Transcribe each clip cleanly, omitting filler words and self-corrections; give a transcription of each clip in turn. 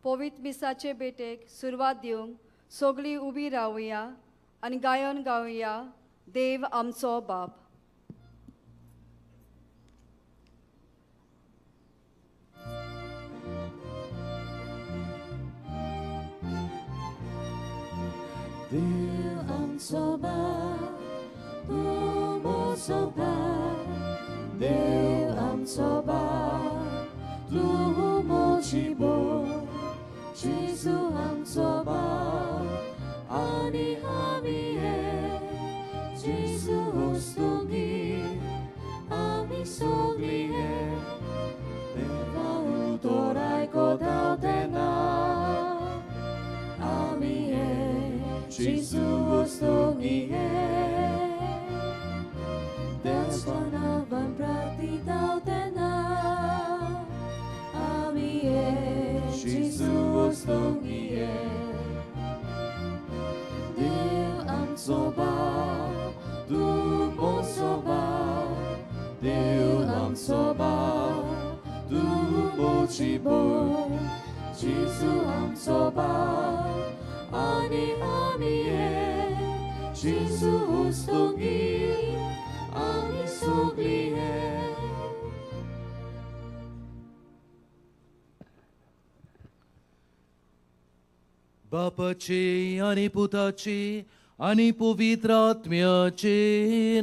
पवित्र मिसाचे भेटेक सुरवात दिवंक सगळीं उबी रावया आनी गायन गावया देव आमचो बाप. देव आमचो बाप, तूं म्हजो बाप. देव आमचो बाप, तूं म्हजी बोल. जेजू आमचो बाप आनी आमी एक. जेजू वस्तुगीर आमी सगळीं एक. देवा उतर आयकता तेन्ना आमी एक. जेजू वस्तुगीर एक. देवाच्या नांवान प्रार्थीता तेन्ना आमी एक. जेजू वस्तुगीर एक. देव आमचो बाप, तूं म्हजो बाप. देव आमचो बाप, तूं म्हजी बोल. जेजू आमचो बाप आनी आमी एक. जेजू वस्तुगीर आमी सगळीं एक. बापाचे आनी पुताचे आनी पवित्र आत्म्याचे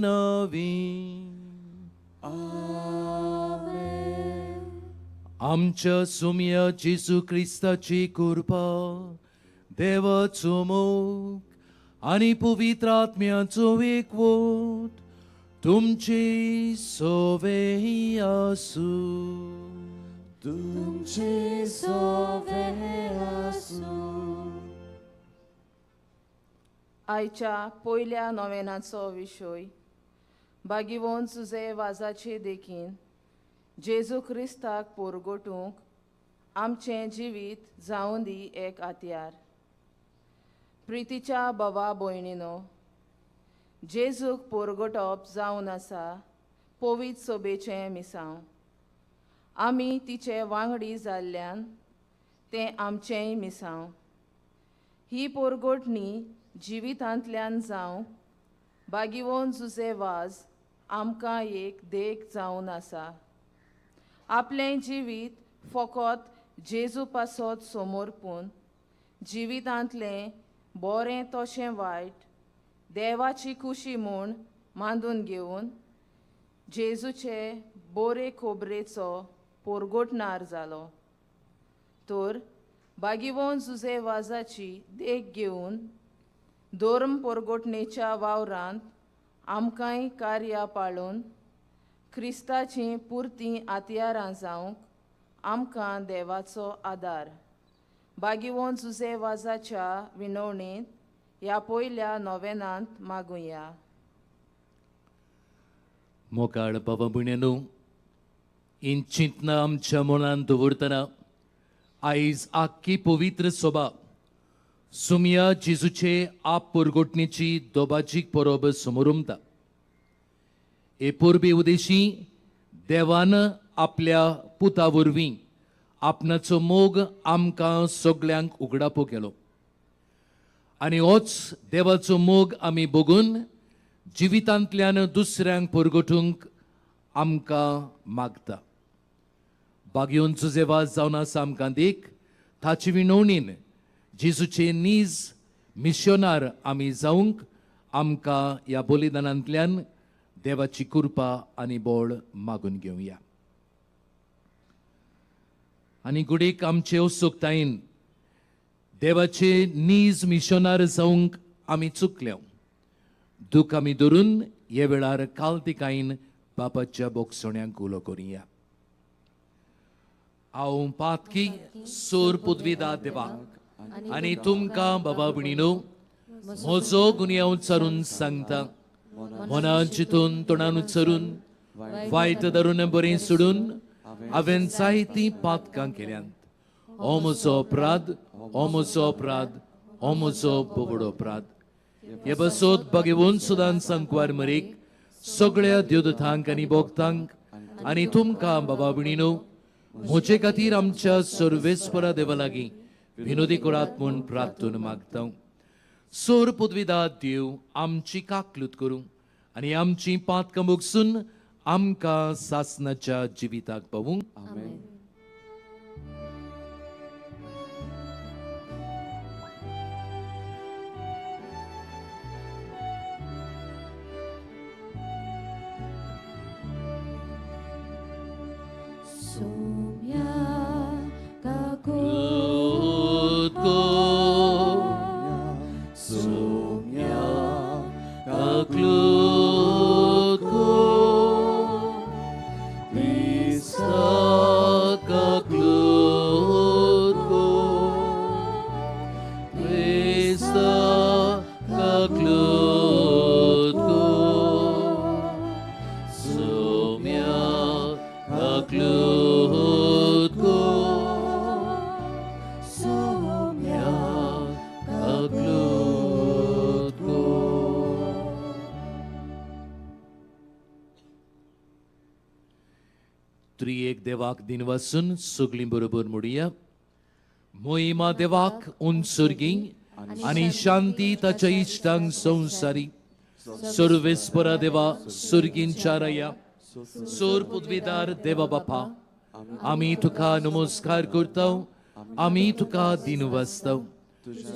नांवी. आमेन. आमच्या सुम्या जेजू क्रिस्ताची कृपा, देवाचो मोग आनी पवित्र आत्म्याचो एकवट तुमचे सोवे आसूं. तुमचे सोवे आसूं. आयच्या पयल्या नोवेनाचो विशय बागिवोन सुजे वाजाचे देखीन जेजू क्रिस्ताक पोरगोटूंक आमचें जिवीत जावं दी एक आत्यार. प्रितीच्या बाबा भयणीनो, जेजूक पोरगोटप जावन आसा पवित्र सोबेचें मिसांव. आमी तिचे वांगडी जाल्ल्यान तें आमचेंय मिसांव. ही पोरगोटणी जिवितांतल्यान जावं बागिवोन जुजे वाज आमकां एक देख जावन आसा. आपलें जिवीत फकत जेजू पासत समर्पून जिवितांतलें बरें तशें वायट देवाची खुशी म्हूण मांदून घेवन जेजूचे बोरे खोबरेचो पोरगोटणार जालो. तर बागिवोन जुजे वाजाची देख घेवन धर्म पोरगोटणेच्या वावरांत आमकांय कार्यां पाळून क्रिस्ताचीं पुरतीं आत्यारां जावंक आमकां देवाचो आदार बागिवोन जुजे वाजाच्या विनवणेंत ह्या पयल्या नोवेनांत मागुया. मोगाळ बाबा भयणींनो, हीं चिंतना आमच्या मनांत दवरतना आयज आख्खी पवित्र सोबा सुमया जेजूचे आप पोरगोटणेची दोबाजीक परब समोर उमता. हे परबे उदेशी देवान आपल्या पुता वरवीं आपणाचो मोग आमकां सगल्यांक उगडापो केलो आनी होच देवाचो मोग आमी बघून जिवितांतल्यान दुसऱ्यांक परगटूंक आमकां मागता. बागयोन जुजेवाज जावन आसा आमकां देख. ताची विनवणीन जेजूचे नीज मिशनार आमी जावंक आमकां ह्या बलिदानांतल्यान देवाची कृपा आनी बळ मागून घेवया. आनी गुडीक आमचे उत्सुकतायेन देवाचे नीज मिशनार जावंक आमी चुकले. दूख आमी धरून हे वेळार कालतिकायेन बापाच्या बोगसण्याक उलो करुया. हांव पातकी सोर पुदविदा देवाक आनी तुमकां बाबा भयणीनो म्हजो गुन्यांव चरून सांगता. मनान चिंतून, तोंडान उच्चरून, वायट धरून, बरें सोडून हांवें जायतीं पातकां केल्यांत. हो म्हजो अपराध, हो म्हजो अपराध, हो म्हजो बोबडो अपराध. हे बसोत भगवंत सुदान संकवार मरीक, सगळ्या देवदूतांक आनी भक्तांक आनी तुमकां बाबा भयणीनो म्हजे खातीर आमच्या सर्वेस्परा देवा लागीं विनोदी करात म्हूण प्रार्थना मागता. सोर पदवीदार देव आमची काकलूत करूं आनी आमची पातकां भोगसून आमकां सासनाच्या जिविताक पावूंक. आमेन. त्रिएक देवाक दिनवासून सगळीं बरोबर म्हणुया. मोहिमा देवाक उंचुर्गी आनी शांती ताच्या इश्टांक संवसारी. सर्वेस्परा देवा सुर्गींच्या राया सोर पदवीदार देवा बापा, आमी तुका नमस्कार करता, आमी तुका दिनवासता.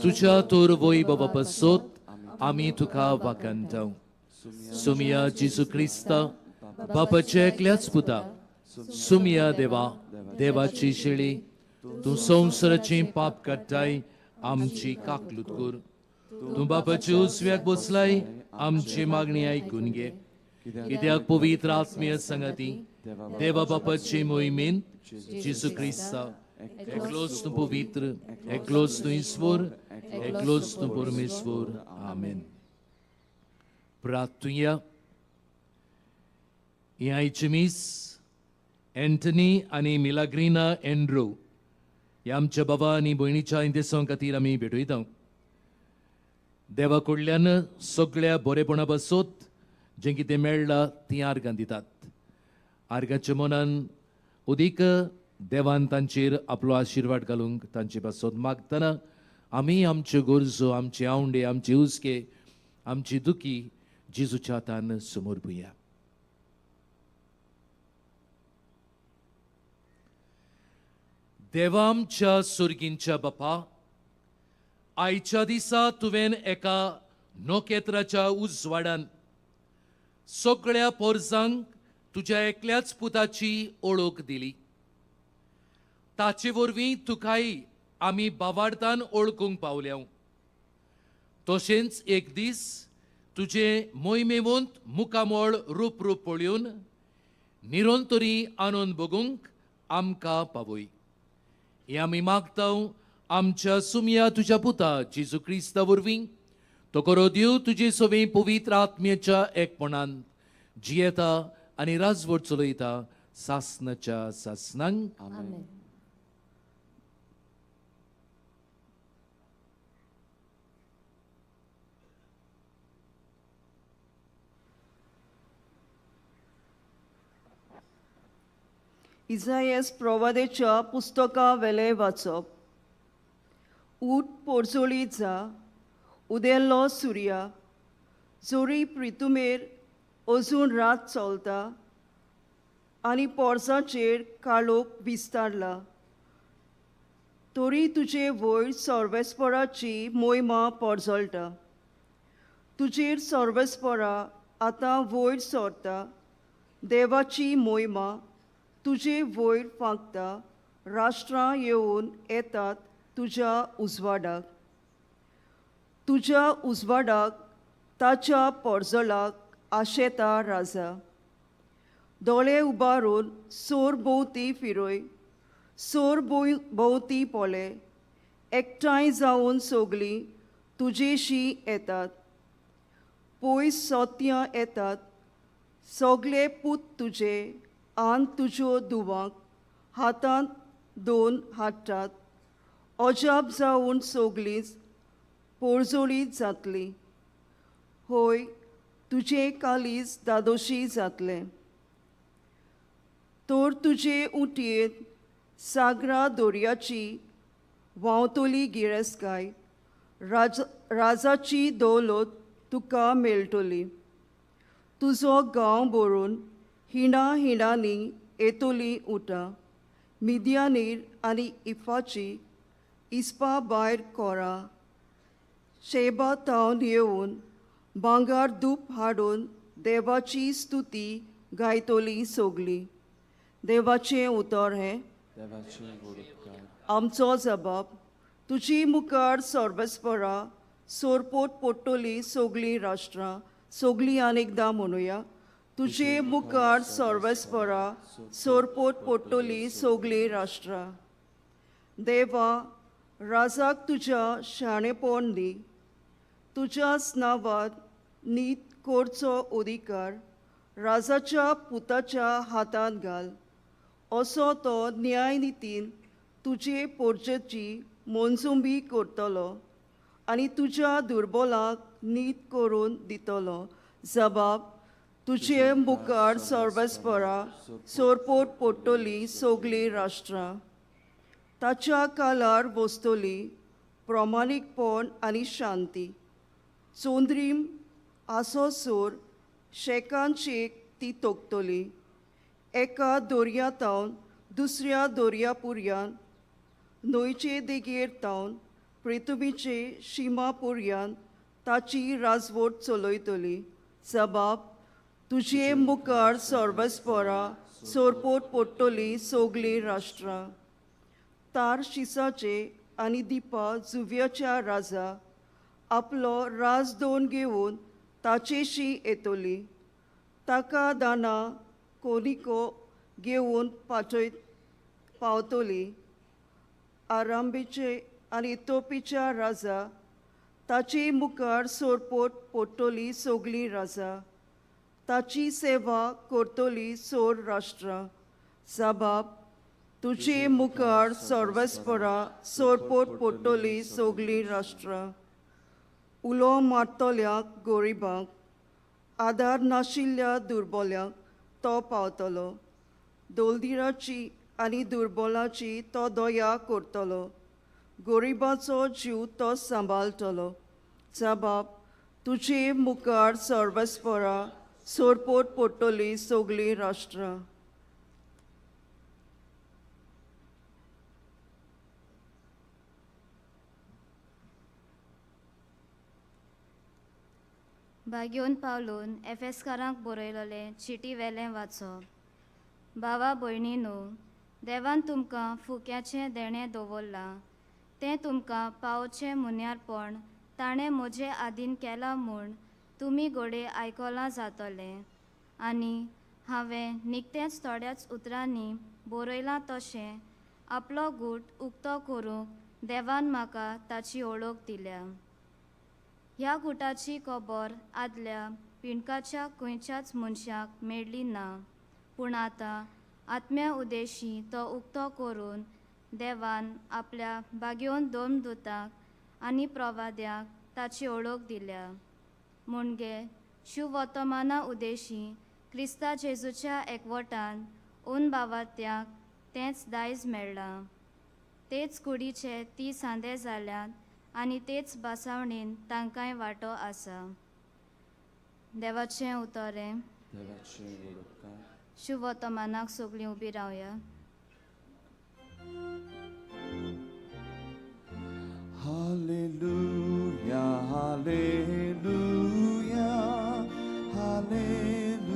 तुज्या तोर वैभवा पासत आमी तुका वाखाणता. सुमिया जेजू क्रिस्ता बापाच्या एकल्याच पुता, सुमिया देवा देवाची शेळी, तूं संवसाराची पाप काडटाय आमची काकलूत कर. तूं बापाच्या उजव्याक बसलाय आमची मागणी आयकून घे. कित्याक पवित्र आत्मीय संगती देवा बापाची मोहिमेंत जेजू क्रिस्ता एकलोच तूं पवित्र, एकलोच तूं ईश्वर, एकलोच तूं परमेश्वर. आमेन. प्रार्थुया. ही आयची मीस एंटनी आनी मिलाग्रिना एंड्रू ह्या आमच्या बाबा आनी भयणीच्या इंदेसां खातीर आमी भेटयता. देवा कडल्यान सगळ्या बरेपणा पासत जें कितें मेळ्ळां तीं आर्गां दितात. आर्गाच्या मनान उदीक देवान तांचेर आपलो आशिर्वाद घालूंक तांचे पासत मागतना आमी आमच्यो गरजो, आमचे आवंडे, आमचे हुस्के, आमची दुखी जेजूच्या हातान समर्पुया. देवा आमच्या सुर्गींच्या बापा, आयच्या दिसा तुवें एका नखेत्राच्या उजवाडान सगळ्या पोरजांक तुज्या एकल्याच पुताची ओळख दिली. ताचे वरवीं तुकाय आमी बावार्थान ओळखूंक पावल्या. तशेंच एक दीस तुजें मोहिमेवंत मुखामळ रूप रूप पळोवन निरंतरी आनंद भोगूंक आमकां पावय. हें आमी मागता आमच्या सुमया तुज्या पुता जेजू क्रिस्ता वरवीं. तो करो देव तुजे सवे पवित्र आत्म्याच्या एकपणान जियेता आनी राजवट चलयता सासनाच्या सासनांक. आमेन. इजायस प्रवादेच्या पुस्तका वेलें वाचप. ऊट पोरजोळी जा, उदेल्लो सुर्या, जोरी प्रितुमेर अजून रात चलता आनी पोरसाचेर काळोख विस्तारला, तरी तुजे वयर सर्वेस्पराची मोहिमा पोरजळटा. तुजेर सर्वेस्परा आतां वयर सरता, देवाची मोहिमा तुजे वयर फांकता. राष्ट्रां येवन येतात तुज्या उजवाडाक, तुज्या उजवाडाक ताच्या पोरजळाक आशेता राजा. दोळे उबारून सोर भोंवती फिरय, सोर भोंवती पोले, एकठांय जावन सगलीं तुजेशी येतात. पयस सोत्यां येतात सगले पूत तुजे आन तुज्यो दुवांक हातांत दोन हाडटात. अजाप जावन सगलींच पोरजोळी जातली, होय तुजें कालीज दादोशी जातलें. तर तुजे उंटयेंत सागरा दर्याची व्हांवतली गिरेस्काय राजाची दौलत तुका मेळटली. तुजो गांव भरून हिणा हिणांनी येतली उठां मिद्यानीर आनी इफाची इस्पा भायर कोरा शेबा तावन येवन भांगर धूप हाडून देवाची स्तुती गायतली सगली. देवाचें उतर हें. आमचो जबाब तुजी मुखार सर्वस्परा सोरपोट पडटली सगलीं राष्ट्रां. सगलीं आनी एकदां म्हणुया. तुजे मुखार सर्वस्परा सोरपोट पडटली सगलीं राष्ट्रां. देवा राजाक तुज्या शाणेपण दी, तुज्याच नांवांत नीत करचो अधिकार राजाच्या पुताच्या हातांत घाल. असो तो न्यायनितीन तुजे पोरजेची मोनजुंबी करतलो आनी तुज्या दुर्बलांक नीत करून दितलो. जबाब तुजे मुखार सर्वस्परा सोरपोट पडटली सगलीं राष्ट्रां. ताच्या कालार बसतली प्रमाणीकपण आनी शांती. चोंद्रीम आसो सोर शेकान शेक ती तोखतली. एका दर्या तावन दुसऱ्या दर्या पुरयान न्हंयचे देगेर तावन पृथ्वीचे शिमा पुरयान ताची राजवट चलयतली. जबाब तुजे मुखार सर्वस्परा सोरपोट पडटली सगलीं राष्ट्रां. तारशिसाचे आनी दिपा जुव्याच्या राजा आपलो राजदोन घेवन ताचेशी येतली. ताका दाना कोनिको घेवन पाटय पावतली. आरांबेचे आनी तोपीच्या राजा ताचे मुखार सोरपोट पडटली सगलीं राजा. ताची सेवा करतली सोर राष्ट्रां. जबाब तुजे मुखार सर्वस्परा सोरपोट पडटली सगलीं राष्ट्रां. उलो मारतल्याक गरिबांक आदार नाशिल्ल्या दुर्बल्यांक तो पावतलो. दोलदिराची आनी दुर्बलाची तो दया करतलो. गरिबाचो जीव तो सांबाळटलो. जबाब तुजे मुखार सर्वस्परा सोरपोट पडटली सगलीं राष्ट्रां. भाग्योन पावलून एफेस्कारांक बरयलेले चिटी वेलें वाचप. भावा भयणीनो, देवान तुमकां फुक्याचें देणें दवरलां तें तुमकां पावचें मुन्यारपण ताणें म्हजे आदीन केलां म्हूण तुमी घडये आयकलां जातलें. आनी हांवें निकतेंच थोड्याच उतरांनी बरयलां तशें आपलो गूट उक्तो करूंक देवान म्हाका ताची वळख दिल्या. ह्या गुटाची खबर आदल्या पिंडकाच्या खंयच्याच मनशाक मेळ्ळी ना, पूण आतां आत्म्या उदेशी तो उक्तो करून देवान आपल्या भाग्योन दोन दुतांक आनी प्रवाद्यांक ताची वळख दिल्या. म्हणजे शुवर्तमाना उदेशी क्रिस्ता जेजूच्या एकवटान ओन भावात्यांक तेंच दायज मेळ्ळां. तेच कुडीचे ती सांदे जाल्यात आनी तेच भासावणीन तांकांय वांटो आसा. देवाचें उतरें. शुवर्तमानाक सगळीं उबी रावया. Hallelujah, hallelujah, hallelujah.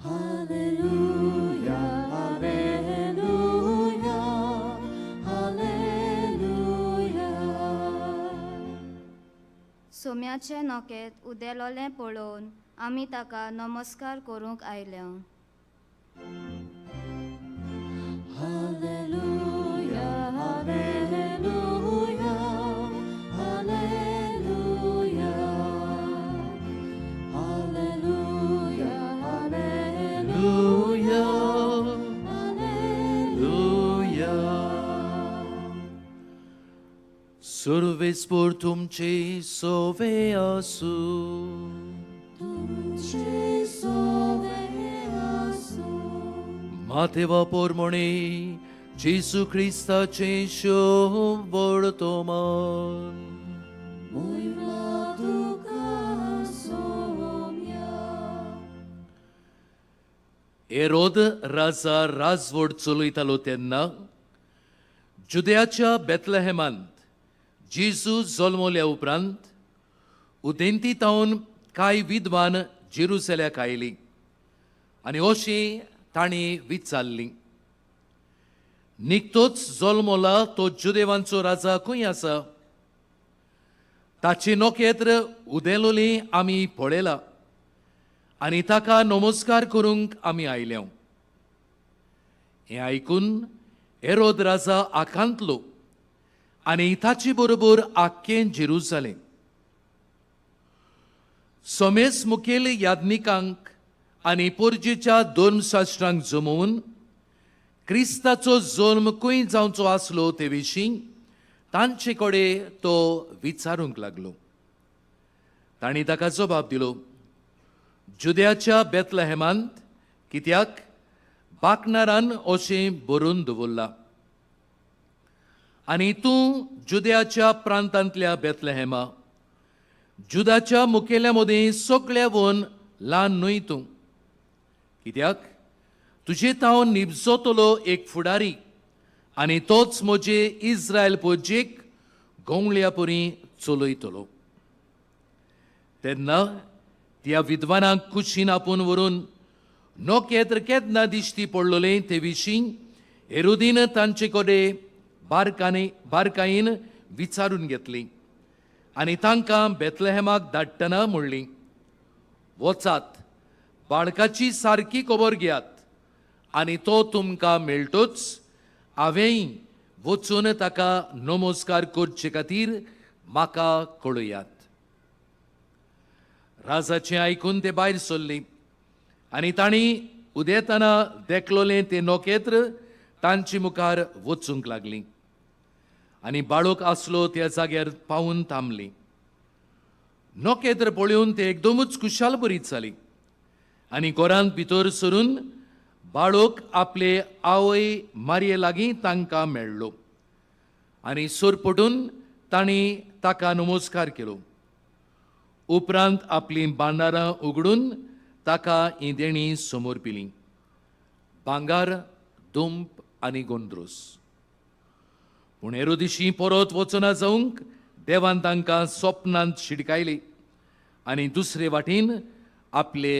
Hallelujah, hallelujah, hallelujah. सोम्याचें नोकेत उदेलोलें पळोवन आमी ताका नमस्कार करूंक आयल्या. Hallelujah, hallelujah, hallelujah. Hallelujah, hallelujah, hallelujah. सुर्वेस्पोर तुमचे सोवे आसूं. तुमचे सोवे आसूं. मातेवा पोरमोणे जेजू क्रिस्ताचें शोभोर्तमान. मोयमा तुका सोम्या. हेरोद राजा राजवट चलयतालो तेन्ना जुदयाच्या बेतलहेमांत जेजू जल्मल्या उपरांत उदेंती तावन कांय विद्वान जेरुसल्याक आयली आनी अशी तांणी विचारली, निकतोच जल्मला तो जुदेवांचो राजा खंय आसा? ताची नखेत्र उदेलोली आमी पळयला आनी ताका नमस्कार करूंक आमी आयल्या. हें आयकून हेरोद राजा आकांतलो आनी ताचे बरोबर आख्खें जेरुजालेम. समेस मुखेल याज्ञिकांक आनी पोरजेच्या धर्मशास्त्रांक जमोवन क्रिस्ताचो जल्म खंय जावचो आसलो ते विशीं तांचे कडेन तो विचारूंक लागलो. तांणी ताका जबाब दिलो, जुद्याच्या बेतलहेमांत, कित्याक बाकनारान अशें बरोवन दवरलां, आनी तूं जुद्याच्या प्रांतांतल्या बेतलहेमा, जुदाच्या मुखेल्या मदीं सगळ्या वन ल्हान न्हय तूं, कित्याक तुजे तावन निबजतलो एक फुडारी आनी तोच म्हजे इस्रायल पोजेक गोंवळ्या परी चलयतलो. तेन्ना त्या विद्वानाक कुशीन आपोवन व्हरून नखेत्र केन्ना दिश्टी पडलोलें ते विशीं हेरोदीन तांचे कडेन बारकायेन विचारून घेतली आनी तांकां बेतलहेमाक धाडटना म्हणली, वचात बाळकाची सारकी खबर घेयात आनी तो तुमकां मेळटोच हांवेंय वचून ताका नमस्कार करचे खातीर म्हाका कळयात. राजाचें आयकून ते भायर सरली आनी तांणी उदेतना देखलोलें तें नखेत्र तांचे मुखार वचूंक लागली आनी बाळक आसलो त्या जाग्यार पावून थांबली. नखेत्र पळोवन ते एकदमूच खुशाल बरीच जाली आनी घरांत भितर सरून बाळक आपले आवय मारये लागीं तांकां मेळ्ळो आनी सरपटून तांणी ताका नमस्कार केलो. उपरांत आपलीं भांडारां उगडून ताका ही देणी समोर पिली, भांगर, दुंप आनी गोंद्रोस. पूण हेरोदिशी परत वचना जावंक देवान तांकां सपनांत शिडकायली आनी दुसरे वाटेन आपले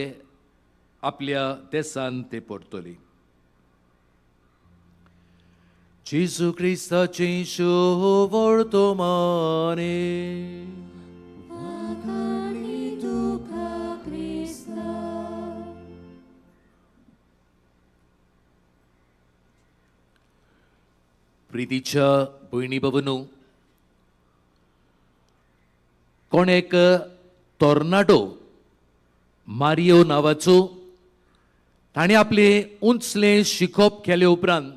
आपल्या देसान ते परतली. जेजू क्रिस्ताचें शोवर्तमाने. वाखाणी तुका क्रिस्ता. प्रितीच्या भयणी बाबनू, कोण एक तोर्नाटो मारियो नांवाचो ताणें आपलें उंचलें शिकप केले उपरांत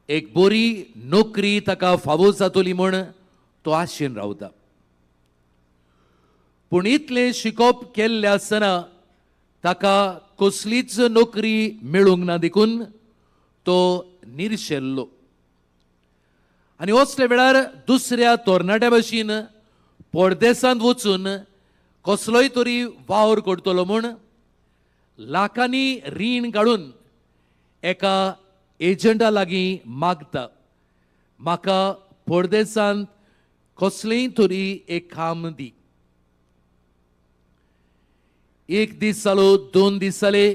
एक बरी नोकरी ताका फावो जातली म्हूण तो आशेन रावता. पूण इतलें शिकप केल्लें आसतना ताका कसलीच नोकरी मेळूंक ना देखून तो निर्शेल्लो आनी असल्या वेळार दुसऱ्या तरणाट्या भशेन परदेसांत वचून कसलोय तरी वावर करतलो म्हूण लाखांनी रीण काडून एका एजंटा लागीं मागता, म्हाका परदेसांत कसलेंय तरी एक काम दी. एक दीस जालो, 2 दीस जाले,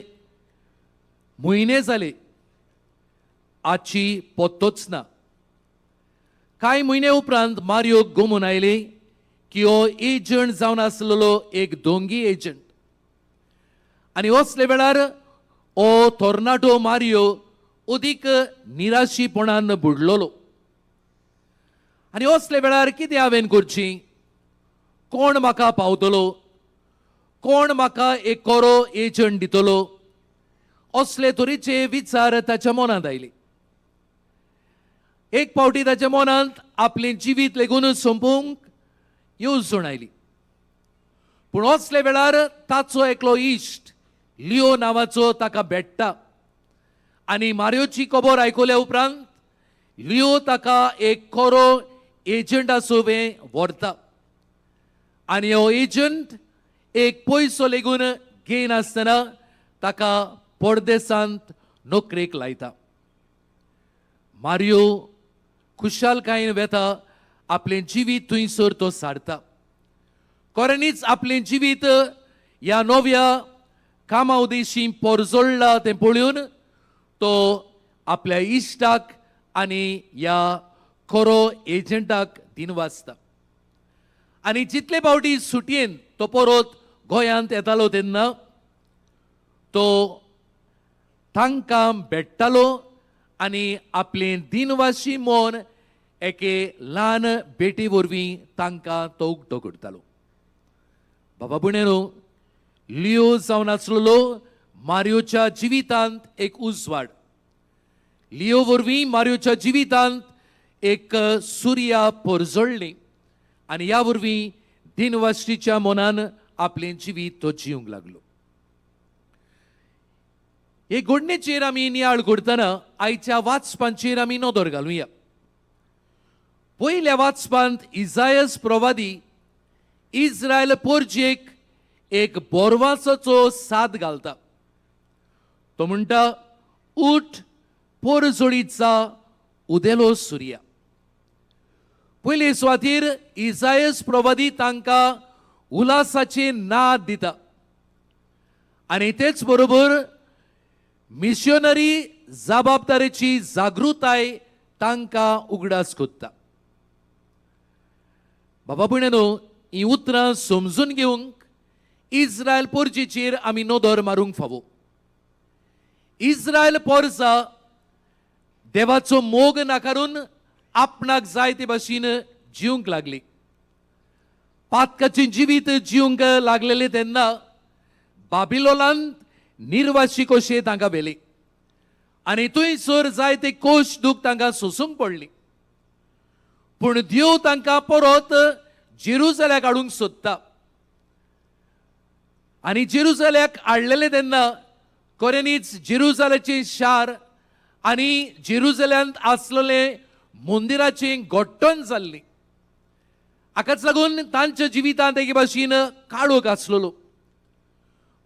म्हयने जाले, आजची पत्तोच ना. कांय म्हयने उपरांत मारियो गोमून आयले की हो एजंट जावन आसलेलो एक दोंगी एजंट आनी असले वेळार हो तोरणाटो मारियो अदीक निराशीपणान बुडलोलो. आनी असले वेळार कितें हांवें करची, कोण म्हाका पावतलो, कोण म्हाका एक कोरो एजंट दितलो, असले तरेचे विचार ताच्या मनांत आयले. एक फावटी ताच्या मनांत आपलें जिवीत लेगून सोंपोवंक येवजण आयली. पूण असले वेळार ताचो एकलो इश्ट लियो नांवाचो ताका भेट्टा आनी मारियोची खबर आयकल्या उपरांत लियो ताका एक खरो एजंटा सोबें व्हरता आनी हो एजंट एक पयसो लेगून घेयनासतना ताका परदेसांत नोकरेक लायता. मारियो खुशालकायेन वेता, आपलें जिवीत थंयसर तो सारता. खऱ्यांनीच आपलें जिवीत ह्या नव्या कामा उदेशी पोरजोडला तें पळोवन तो आपल्या इश्टाक आनी ह्या खरो एजंटाक दिनवासता. आनी जितले फावटी सुटयेन तो परत गोंयांत येतालो तेन्ना तो तांकां भेट्टालो आनी आपलें दिनवाशी मन एके ल्हान भेटी वरवीं तांकां तो उक्तो करतालो. बाबा भयणीनो, लियो जावन आसलेलो मारियोच्या जिवितांत एक उजवाड. लियो वरवीं मारियोच्या जिवितांत एक सुर्या परजळ्ळी आनी ह्या वरवीं दिनवाशीच्या मनान आपलें जिवीत तो जिवंक लागलो. हे घडणेचेर आमी नियाळ करतना आयच्या वाचपांचेर आमी नदर घालुया. पयल्या वाचपांत इजायस प्रवादी इस्रायल पोरजेक एक बोरवासाचो साद घालता. तो म्हणटा, उठ पोरजोळीचा उदेलो सुर्या. पयले सुवातीर इजायस प्रवादी तांकां उल्हासाचे नाद दिता आनी तेच बरोबर मिशनरी जबाबदारेची जागृताय तांकां उगडास कोत्ता. बाबा भयणीनो, ही उतरां समजून घेवंक इस्रायल पोरजेचेर आमी नदर मारूंक फावो. इस्रायल पोरजा देवाचो मोग नाकारून आपणाक जाय ते भाशेन जिवंक लागली. पातकाचें जिवीत जिवंक लागलेले तेन्ना बाबिलोलांत निर्वाशी कशे तांकां व्हेले आनी थंयसर जायते कोश दूख तांकां सोसूंक पडली. पूण देव तांकां परत जेरुजल्याक हाडूंक सोदता आनी जेरुजल्याक हाडलेले तेन्ना खऱ्यांनीच जेरुजल्याचें शार आनी जेरुजल्यांत आसलेलें मंदिराचें घट्टण जाल्लें. हाकाच लागून तांच्या जिवितांत एके भाशेन काळोख आसलेलो.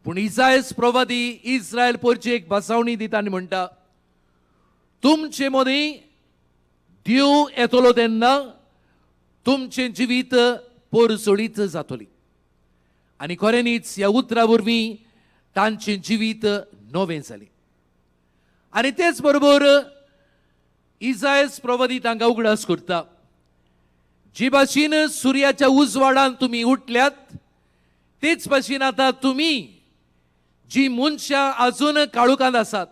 पूण इजायस प्रवादी इस्रायल पोरची एक बसावणी दिता आनी म्हणटा, तुमचे मदीं देव येतलो तेन्ना तुमचें जिवीत पोरजोळीत जातली. आनी खऱ्यांनीच ह्या उतरा वरवीं तांचें जिवीत नवें जालें. आनी तेच बरोबर इजायस प्रवादी तांकां उगडास करता, जे भाशेन सुर्याच्या उजवाडान तुमी उठल्यात तेच भाशेन आतां तुमी जी मनशां अजून काळोखांत आसात,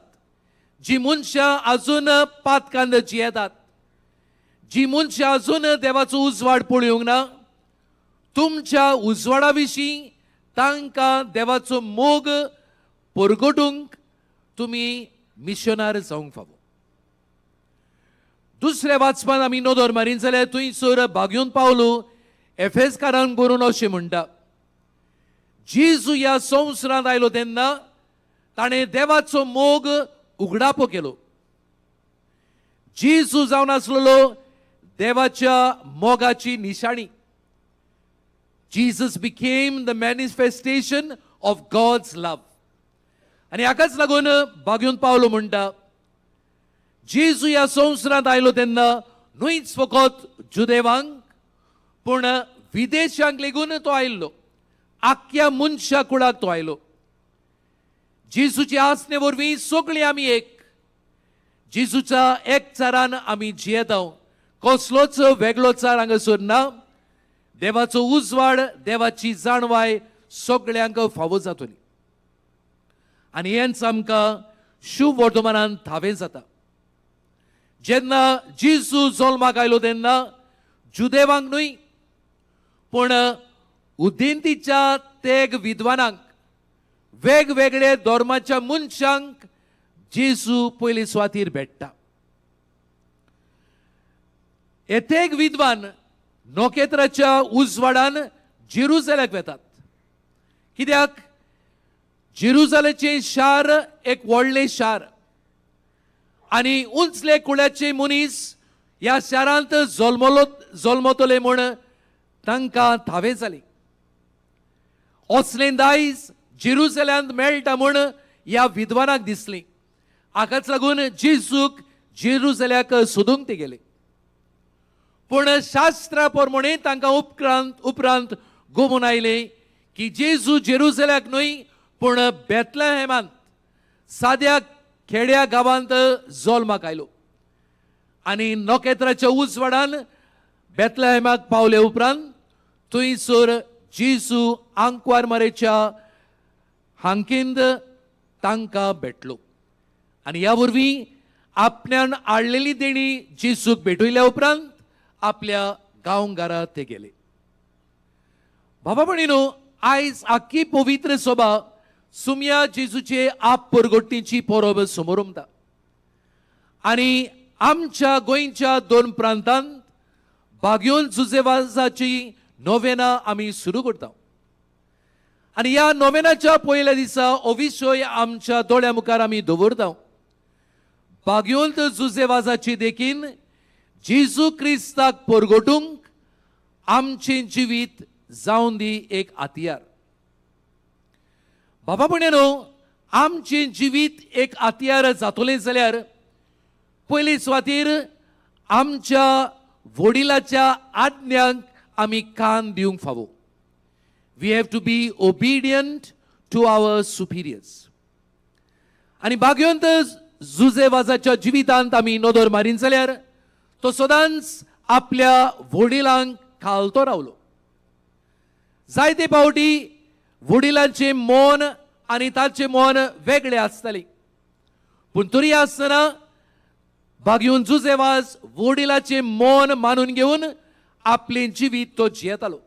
जी मनशां अजून पातकांत जियेतात, जी मनशां अजून देवाचो उजवाड पळोवंक ना, तुमच्या उजवाडा विशीं तांकां देवाचो मोग परगटूंक तुमी मिशनार जावंक फावो. दुसऱ्या वाचपान आमी नदर मारीन जाल्यार थंयसर बागयोन पावलो एफेसकारांक बरोवन अशें म्हणटा, जेजू ह्या संवसारांत आयलो तेन्ना ताणें देवाचो मोग उगडापो केलो. जेजू जावन आसलेलो देवाच्या मोगाची निशाणी. Jesus became the manifestation of God's love. आनी हाकाच लागून बागयोन पावलो म्हणटा, जेजू ह्या संवसारांत आयलो तेन्ना न्हयच फकत जुदेवांक पूण विदेशांक लेगून तो आयिल्लो, आख्ख्या मनशा कुळाक तो आयलो. जेजूचे आसणे वरवीं सगळीं आमी एक, जेजूच्या एकचारान आमी जियेता, कसलोच वेगळो चार हांगासर ना. देवाचो उजवाड, देवाची जाणवाय सगळ्यांक फावो जातली आनी हेंच आमकां शुभ वर्तमानान थावें जाता. जेन्ना जेजू जल्माक आयलो तेन्ना जुदेवांक न्हय पूण उदेंतीच्या तेग विद्वानांक, वेगवेगळे धर्माच्या मनशांक जेजू पयले सुवातीर भेट्टा. हे तेग विद्वान नखेत्राच्या उजवाडान जेरुजल्याक वेतात. कित्याक जेरुजलेचें शार एक व्हडलें शार. आनी उंचले कुळ्याचे मनीस ह्या शारांत जल्मलो जल्मतले म्हूण तांकां थावें जाली. असलें दायज जेरुजल्यांत मेळटा म्हूण ह्या विद्वानाक दिसली. हाकाच लागून जेजूक जेरुजल्याक सोदूंक ते गेले. पूण शास्त्रा प्रमाणे तांकां उपरांत गोमून आयले की जेजू जेरुजल्याक न्हय पूण बेतलहेमांत साद्या खेड्या गांवांत जल्माक आयलो आनी नखेत्राच्या उजवाडान बेतलहेमाक पावले उपरांत थंयसर जेजू आंकवार मारेच्या हांकींत तांकां भेटलो आनी ह्या वरवीं आपल्यान हाडलेली देणी जेजूक भेटयल्या उपरांत आपल्या गांवघरा ते गेले. बाबा भयणीनो, आयज आख्खी पवित्र सभा सुमया जेजूचे आप परगोटीची परब समोर उमता आनी आमच्या गोंयच्या दोन प्रांतांत बागयोन जुजेवाजाची नोवेना आमी सुरू करता आनी ह्या नोवेनाच्या पयल्या दिसा हो विशय आमच्या दोळ्या मुखार आमी दवरता. बागयोंत जुजेवाजाची देखीन जेजू क्रिस्ताक परगटूंक आमचें जिवीत जावन दी एक आतियार. बाबा भयणीनो, आमचें जिवीत एक आतियार जातलें जाल्यार पयली सुवातीर आमच्या वडिलाच्या आज्ञांक आमी कान दिवंक फावो. We have to be obedient to our superiors. आनी बागयोंत जुजेवाजाच्या जिवितांत आमी नदर मारीन जाल्यार तो सदांच आपल्या वडिलांक खालतो रावलो. जायते फावटी वडिलांचें मन आनी ताचें मन वेगळें आसतालें, पूण तरी आसतना बागयोन जुजेवाज वडिलाचें मन मानून घेवन आपलें जिवीत तो जियेतालो.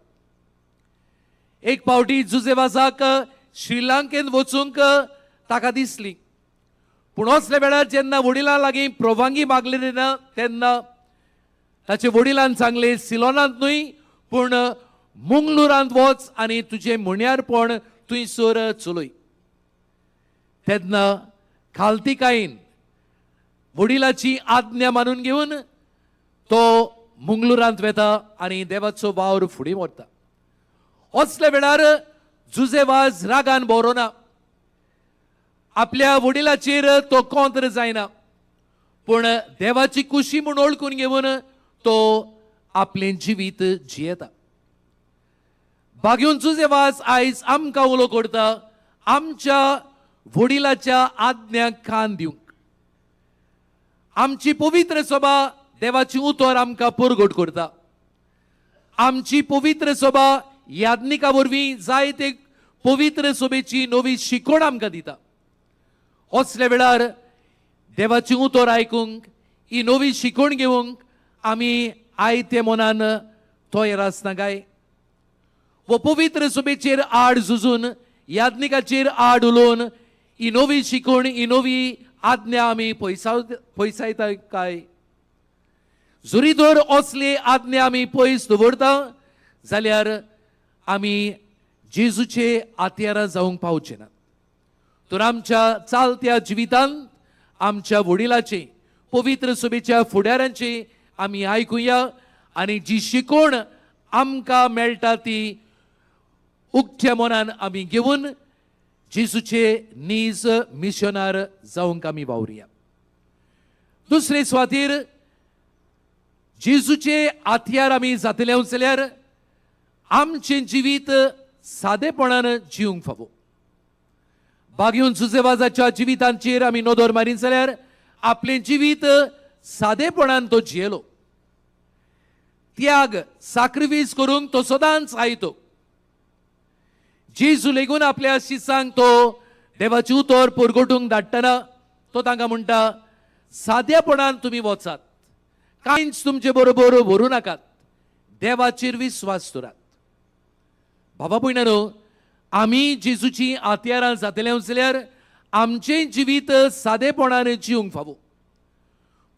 एक फावटी जुजेवाजाक श्रीलंकेंत वचूंक ताका दिसली, पूण असल्या वेळार जेन्ना वडिलां लागीं प्रवानगी मागलेली ना तेन्ना ताचे वडिलान सांगलें, सिलोनांत न्हय पूण मुंगलुरांत वच आनी तुजें म्हण्यारपण थंयसर चलय. तेन्ना खालतिकायेन वडिलाची आज्ञा मानून घेवन तो मुंगलुरांत वेता आनी देवाचो वावर फुडें व्हरता. असल्या वेळार जुजेवाज रागान बरोना, आपल्या वडिलाचेर तो कोंत्र जायना, पूण देवाची कुशी म्हूण वळखून घेवन तो आपलें जिवीत जियेता. बागयोन जुजेवाज आयज आमकां उलो करता आमच्या वडिलाच्या आज्ञाक कान दिवंक. आमची पवित्र सभा देवाची उतर आमकां परगट करता. आमची पवित्र सभा याज्ञिका वरवीं जायते पवित्र सभेची नवी शिकवण आमकां दिता. असल्या वेळार देवाची उतर आयकूंक, ही नवी शिकवण घेवंक आमी आयते मनान तयार आसना काय? वो पवित्र सभेचेर आड झुजून, याज्ञिकाचेर आड उलोवन ही नवी शिकवण, ही नवी आज्ञा आमी पयसायता काय? जरी तर असली आज्ञा आमी पयस दवरता जाल्यार आमी जेजूचे आत्यारां जावंक पावचे ना. तर आमच्या चालत्या जिवितांत आमच्या वडिलाचे, पवित्र सभेच्या फुडाऱ्यांचे आमी आयकुया आनी जी शिकवण आमकां मेळटा ती उक्त्या मनान आमी घेवन जेजूचे नीज मिशनार जावंक आमी वावरुया. दुसरे सुवातीर जेजूचे आत्यार आमी जातले जाल्यार आमचें जिवीत सादेपणान जिवंक फावो. बागयोन जुजेवाजाच्या जिवितांचेर आमी नदर मारीत जाल्यार आपलें जिवीत सादेपणान तो जियेलो. त्याग, साक्रिफीस करूंक तो सदांच आयतो. जेजू लेगून आपल्या शिसांक तो देवाची उतर परगटूंक धाडटना तो तांकां म्हणटा, सादेपणान तुमी वचात, कांयच तुमचे बरोबर व्हरूं नाकात, देवाचेर विस्वास दवरात. बाबा भयणानो, आमी जेजूची आत्यारां जातले जाल्यार आमचें जिवीत सादेपणान जिवंक फावो.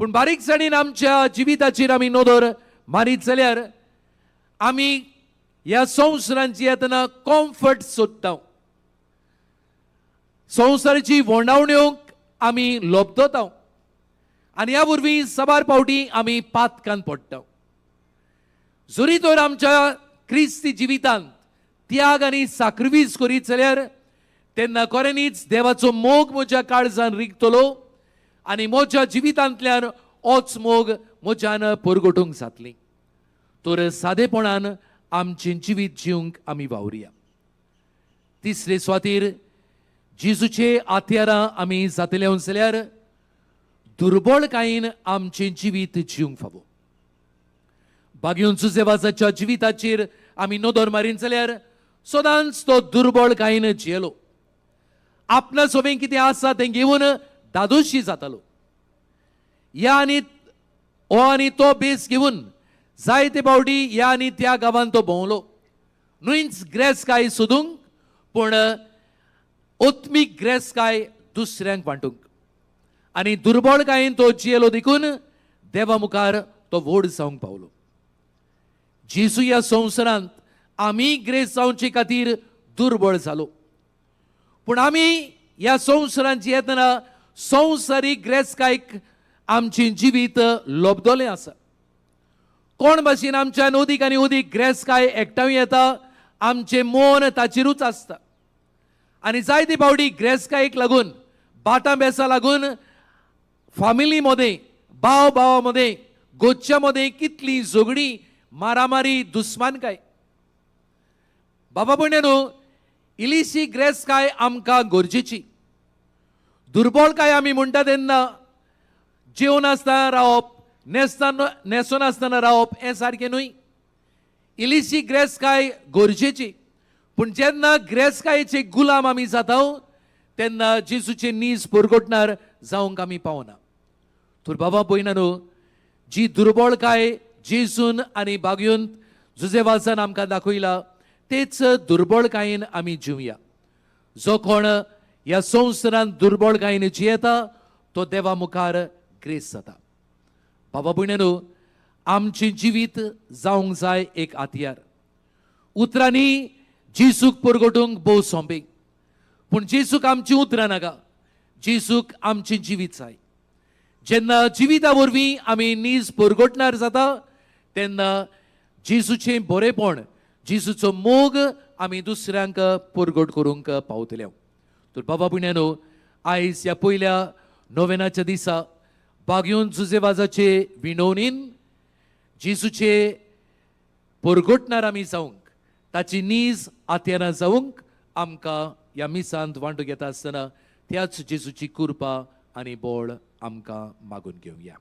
पूण बारीकसाणीन आमच्या जिविताचेर आमी नदर मारीत जाल्यार आमी ह्या संवसारांत जियेतना कॉम्फर्ट सोदता, संवसाराची वोंडावण्यो आमी लोबदता. आनी ह्या वरवीं साबार फावटी आमी पातकान पडटा. जरी तर आमच्या क्रिस्ती जिवितांत त्याग आनी साक्रिफीस करीत जाल्यार तेन्ना खऱ्यांनीच देवाचो मोग म्हज्या काळजान रिगतलो आनी म्हज्या जिवितांतल्यान ओच मोग म्हज्यान परगटूंक जातली. तर सादेपणान आमचें जिवीत जिवंक आमी वावरुया. तिसरे सुवातेर जेजूचे आत्यारां आमी जातले जाल्यार दुर्बळकायेन आमचें जिवीत जिवंक फावो. बागेवन जुजेवाजाच्या जिविताचेर आमी नदर मारीन जाल्यार सदांच तो दुर्बळकायेन जियेलो. आपणा सोबें कितें आसा तें घेवन दादोशी जातालो. ह्या आनी हो आनी तो बेस घेवन जायते फावटी ह्या आनी त्या गांवांत तो भोंवलो. न्हूच ग्रेसकाय सोदूंक पूण आत्मीक ग्रेसकाय दुसऱ्यांक वांटूंक. आनी दुर्बळकायेन तो जियेलो देखून देवा मुखार तो व्हड जावंक पावलो. जेजू ह्या संवसारांत आमी ग्रेस जावचे खातीर दुर्बळ जालो, पूण आमी ह्या संवसारांत जियेतना संवसारीक ग्रेसकायक आमचें जिवीत लोबदलें आसा. कोण भाशेन आमच्यान अदीक आनी अदीक ग्रेसकाय एकठांय येता, आमचें मन ताचेरूच आसता. आनी जायते फावटी ग्रेसकायेक लागून, बाटां बेसां लागून फामिली मदें, भाव भावा मदें, गोच्या मदें कितली झगडीं, मारामारी, दुस्मानकाय. बाबा भयणीनो, इल्लीशी ग्रेसकाय आमकां गरजेची. दुर्बळकाय आमी म्हणटा तेन्ना जेवनासतना रावप, न्हेसतना न्हेसनासतना रावप हें सारकें न्हय. इल्लीशी ग्रेसकाय गरजेची, पूण जेन्ना ग्रेसकायेचे गुलाम आमी जाता तेन्ना जेजूचे नीज परगटणार जावंक आमी पावना. तर बाबा भयणानो, जी दुर्बळकाय जेजून आनी बागयोन जुजेवाजान आमकां दाखयला तेच दुर्बळकायेन आमी जिवया. जो कोण ह्या संवसारांत दुर्बळकायेन जियेता तो देवा मुखार ग्रेस जाता. बाबा भयणानो, आमचें जिवीत जावंक जाय एक आतयार. उतरांनी जेजूक परगटूंक भोव सोंपें, पूण जेजूक आमचीं उतरां नाका, जेजूक आमचें जिवीत जाय. जेन्ना जिविता वरवीं आमी नीज परगटणार जाता तेन्ना जेजूचें बरेपण, जेजूचो मोग आमी दुसऱ्यांक परगट करूंक पावतले. तर बाबा भयणानो, आयज ह्या पयल्या नोवेनाच्या दिसा बागयोन जुजेवाजाचे विणवणीन जेजूचे परगटणार आमी जावंक, ताची नीज आत्यारां जावंक आमकां ह्या मिसांत वांटूंक येता आसतना त्याच जेजूची कृपा आनी बळ आमकां मागून घेवया.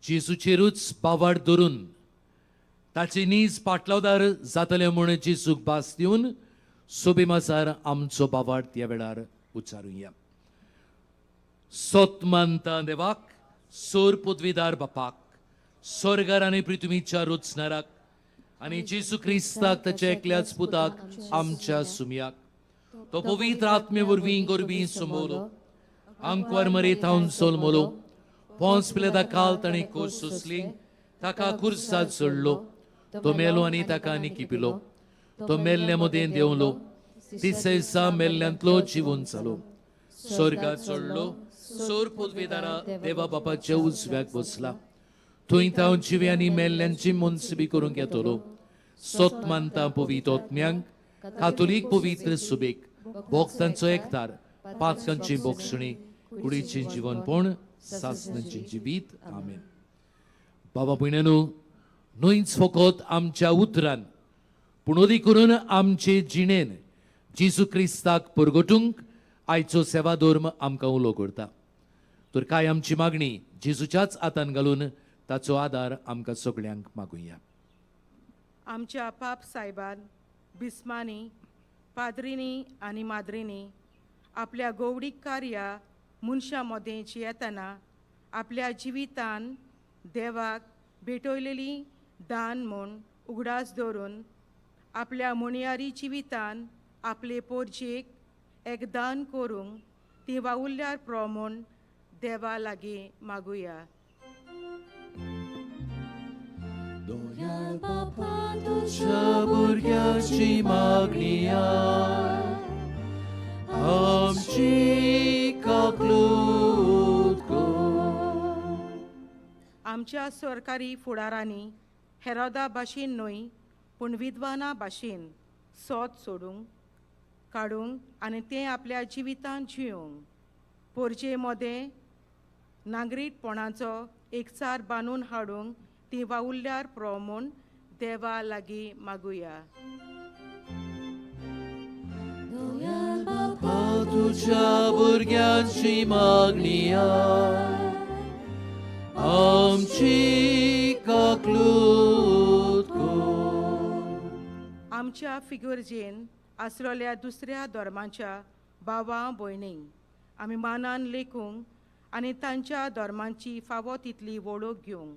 जेजूचेरूच बावाड धरून ताची नीज पाटलावदार जातले म्हूण जेजूक भास दिवन सोबीमाजार आमचो बावाड त्या वेळार उच्चारुया. सोत मानता देवाक, सोर पदवीदार बापाक, स्वर्गार आनी पृथ्वीच्या रचणाराक आनी जेजू क्रिस्ताक ताच्या एकल्याच पुताक आमच्या सुमयाक, तो पवित्र आत्मे वरवीं गोरवीं समोलो, आंकवार मरे थावन सोलमोलो, पोंस पिलेदा काल ताणें कोस सोंसली, ताका कुर्सात सोडलो, तो मेलो आनी ताका निकिपिलो, तो मेल्ल्या मदें देंवलो, तिसऱ्या दिसा मेल्ल्यांतलो जिवून जालो, स्वर्गात चडलो, सोर पदवीदारा देवा बापाच्या उजव्याक बसला, थंय तांव जिवी आनी मेल्ल्यांची मनसबी करूंक येतलो. सोत मानता पवित्र आत्म्यांक, कातोलीक पवित्र सुबेक, भोक्तांचो एकतार, पातकांची बोगसणी, कुडीचें जिवनपण, सासणाचें जिवीत. आमेन. बाबा भयणानो, न्हयच फकत आमच्या उतरान पूण अदीक करून आमचे जिणेन जेजू क्रिस्ताक परगटूंक आयचो सेवा धर्म आमकां उलो करता. तर काय आमची मागणी जेजूच्याच हातान घालून ताचो आदार आमकां सगळ्यांक मागुया. आमच्या पाप सायबान, बिस्मांनी, पाद्रींनी आनी माद्रींनी आपल्या गोवडीक कार्या मनशां मदें जियेतना आपल्या जिवितान देवाक भेटयलेली दान म्हूण उगडास दवरून आपल्या मुणयारी जिवितान आपले पोरजेक एक दान करूंक ती वावुरल्यार प्रो म्हूण देवा लागीं मागुया. दोयाल बापा तुज्या तुज्या भुरग्याची मागणी आमची काकलूत कर. आमच्या सरकारी फुडारांनी हेरोदा भाशेन न्हय पूण विद्वाना भाशेन सोद सोडूंक काडूंक आनी तें आपल्या जिवितांत जियोंक पोरजे मदें नागरीकपणाचो एकचार बांदून हाडूंक ती वावुरल्यार पुरो म्हूण देवा लागीं मागुया. दोयाल बापा तुज्या भुरग्यांची मागणी आमची काकलूत कर. आमच्या फिगर्जेन आसलेल्या दुसऱ्या धर्माच्या भावा भयणींक आमी मानान लेखूंक आनी तांच्या धर्मांची फावो तितली वळख घेवंक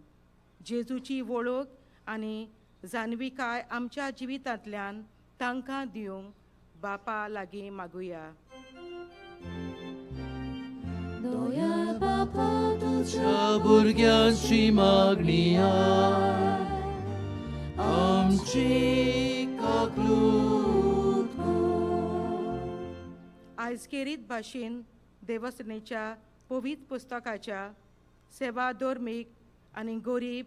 जेजूची वळख आनी जाणविकाय आमच्या जिवितांतल्यान तांकां दिवंक बापा लागीं मागुया. दोयाल बापा तुज्या भुरग्यांची मागणी आमची काकलूत कर. आयज केरीत भाशेन देवसेनेच्या पवित्र पुस्तकाच्या सेवा धर्मीक आनी गोरीब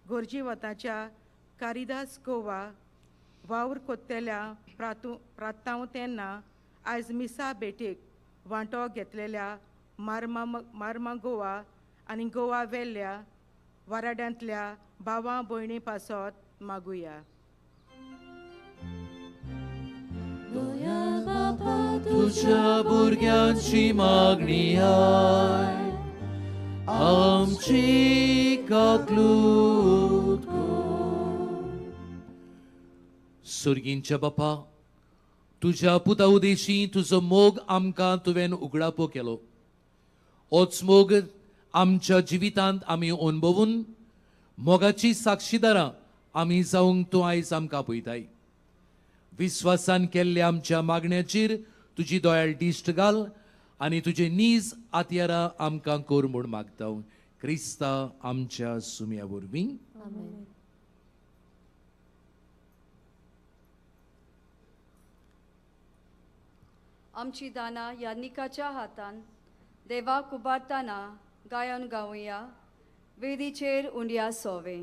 गरजेवताच्या कारिदास गोवा वावर कोत्तेल्या प्रातांव तेन्ना आयज मिसा भेटेक वांटो घेतलेल्या मार्मा मार्मा गोवा आनी गोवा वेल्ल्या वाराड्यांतल्या भावा भयणी पासत मागुया. दोयाल बापा तुज्या भुरग्यांची मागणी आमची काकलूत कर. सुर्गींच्या बापा, तुज्या पुता उदेशी तुजो मोग आमकां तुवें उगडापो केलो. होच मोग आमच्या जिवितांत आमी अणभवून मोगाची साक्षीदारां आमी जावंक तूं आयज आमकां पळयताय. विस्वासान केल्ल्या आमच्या मागण्याचेर तुजी दोयाळ दिश्ट घाल आनी तुजे नीज आत्यारां आमकां कर म्हूण मागता क्रिस्ता आमच्या सुम्या वरवीं. आमेन. आमची दानां ह्या निकाच्या हातान देवाक उबारतना गायन गावया वेदीचेर उंडया सोवे.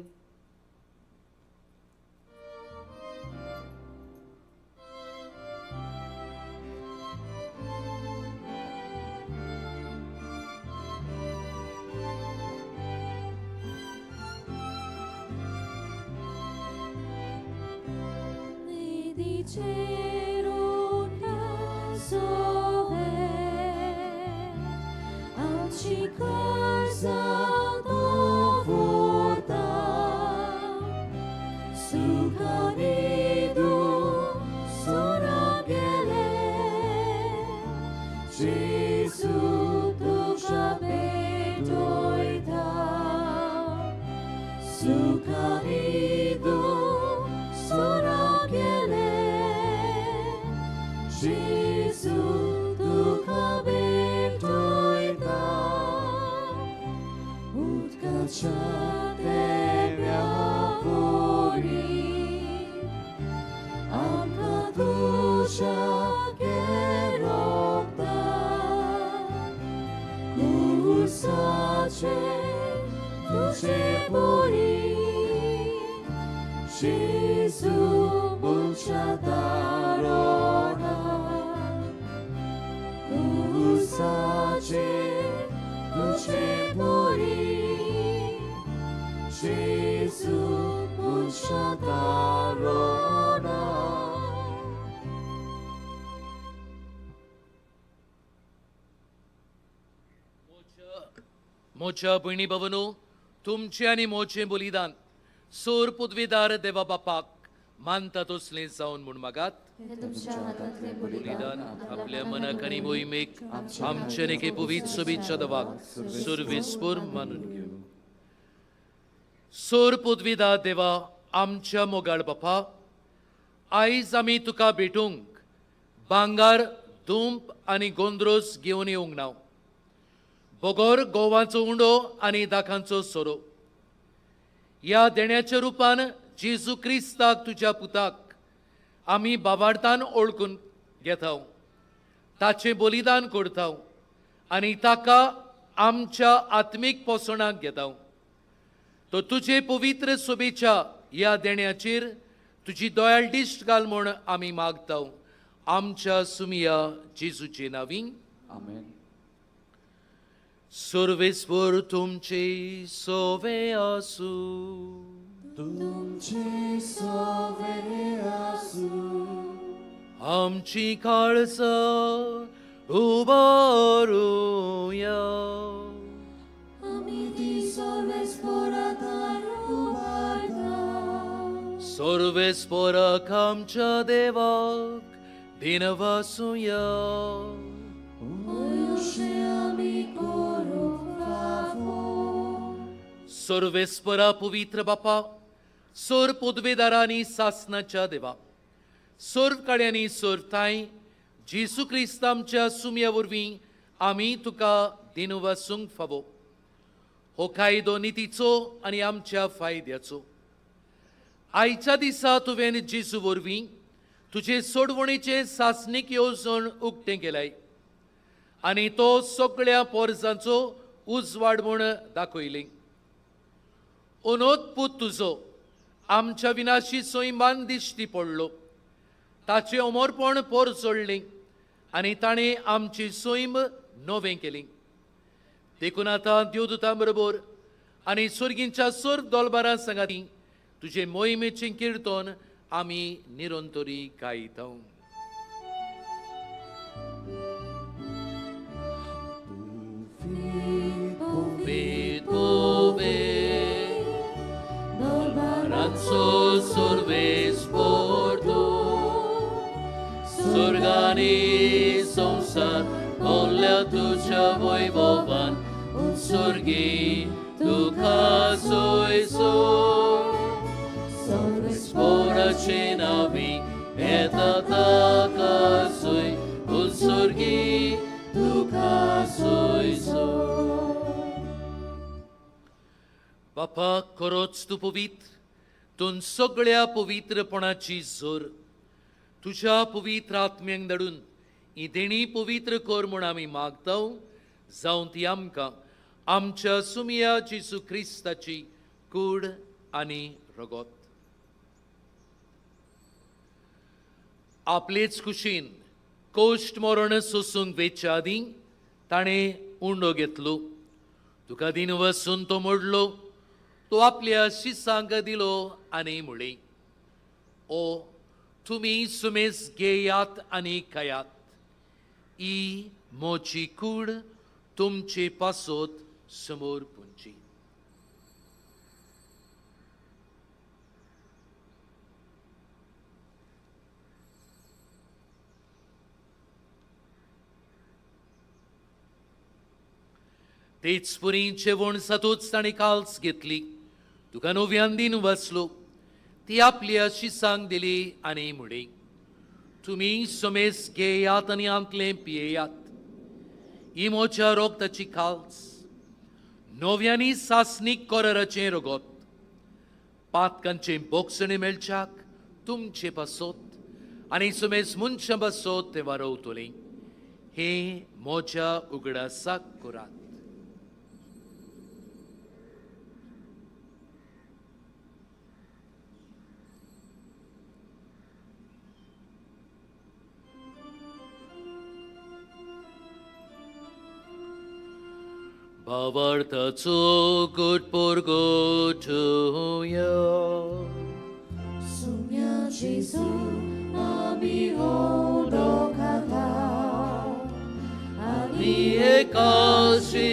वेदीचेर उंड्या सोवे आमची कर्जां दवरता सुखांनी दुसरा गेले जेजू तुज्या भेटयता सुखांनी दुसरा गेले जेजू तुका भेटयता उदकाच्या तेंब्या वरी आमकां तुज्या गेरोता कुसाचेर तुजे परी जेजू मनशा तारोना कुसाचेर तुजे परी जेजू मनशा तारोना. मोच्या भयणी भवनो, तुमचें आनी मोचें बलिदान सोर पदवीदार देवा बापाक मानता तसलें जावन म्हूण मागात. हे तुमच्या हातांतलें बलिदान आपल्या मनाक आनी मोहिमेक आमचे एके पवित्र सोबीतच्या देवाक सुरवेस्पूर मानून घेवं. सोर पदवीदार देवा आमच्या मोगाळ बापा, आयज आमी तुका भेटूंक भांगार, धुंप आनी गोंद्रोस घेवन येवंक ना. बगर गोवाचो उंडो आनी दाखांचो सोरो. ह्या देण्याच्या रुपान जेजू क्रिस्ताक तुज्या पुताक आमी बाबार्थान ओळखून घेता, ताचें बलिदान करता आनी ताका आमच्या आत्मीक पोसणाक घेता. तो तुजे पवित्र सोबेच्या ह्या देण्याचेर तुजी दयाळ दिश्ट घाल म्हूण आमी मागता, आमच्या सुमिया जेजूचे नांवी. आमेन. सर्वेस्पर तुमचे सोवे आसूं. तुमचे सोवे आसूं. आमची काळसां उबारुया. आमी ती सर्वेस्पराक उबारता. सर्वेस्पराक आमच्या देवाक दिनवासुया. अशें आमी करूंक फावो. सर्वेस्परा पवित्र बापा, सोर पदवेदारांनी सासनाच्या देवा, सर्व काड्यांनी सोरताय जेजू क्रिस्त आमच्या सुमया वरवीं आमी तुका दिनवासूंक फावो. हो कायदो नितीचो आनी आमच्या फायद्याचो. आयच्या दिसा तुवें जेजू वरवीं तुजे सोडवणेचें सासणीक येवजण उक्तें केलाय आनी तो सगळ्या पोरजांचो उजवाड म्हूण दाखयली. अनोत पूत तुजो आमच्या विनाशी सैमान दिश्टी पडलो, ताचें अमरपण पोर जोडलें आनी ताणें आमची सैम नवें केली. देखून आतां देवदूतां बरोबर आनी सर्गींच्या सर्व दोलबारां सांगाती तुजे मोहिमेचें किर्तन आमी निरंतरी गायता. सर्वेस्पर तूं स्वर्गानी संवसार भरल्या तुज्या वैभवान, स्वर्गी तुका सोयसो. सर्वेस्पराचे नांवी येता ताका सोय, स्वर्गी तुका सोयसो. बापा, खरोच तूं पवित्र, तूं सगळ्या पवित्रपणाची जोर. तुज्या पवित्र आत्म्यांक धाडून ही देणी पवित्र कर म्हूण आमी मागता, जावं ती आमकां आमच्या सुमिया जेजू क्रिस्ताची कूड आनी रगत. आपलेच कुशीन कोश्ट मरण सोसूंक वेच्या आदीं ताणें उंडो घेतलो, तुका दिन वसून तो मोडलो, तो आपल्या शिसांक दिलो आनी म्हळें, ओ तुमी सुमेस घेयात आनी खायात, ही म्हजी कूड तुमचे पासत समोर पुंची. तेच पुरी जेवण जातूच ताणें काल्स घेतली, तुका नव्यान दिन वाचलो, ती आपल्या शिसांक दिली आनी म्हळें, तुमी समेस घेयात आनी आंतलें पियेयात, ही म्हज्या रोगताची काल्स, नव्यानी सासणीक कराराचें रगत, पातकांचें बोगसणें मेळच्याक तुमचे पासत आनी सुमेस मनशां पासत तें वारवतलें. हें म्हज्या उगडासाक करात. भावार्थाचो गुट पोरगोटुया. सुम्या जेजू आमी होडो खाता आनी एकाशींतले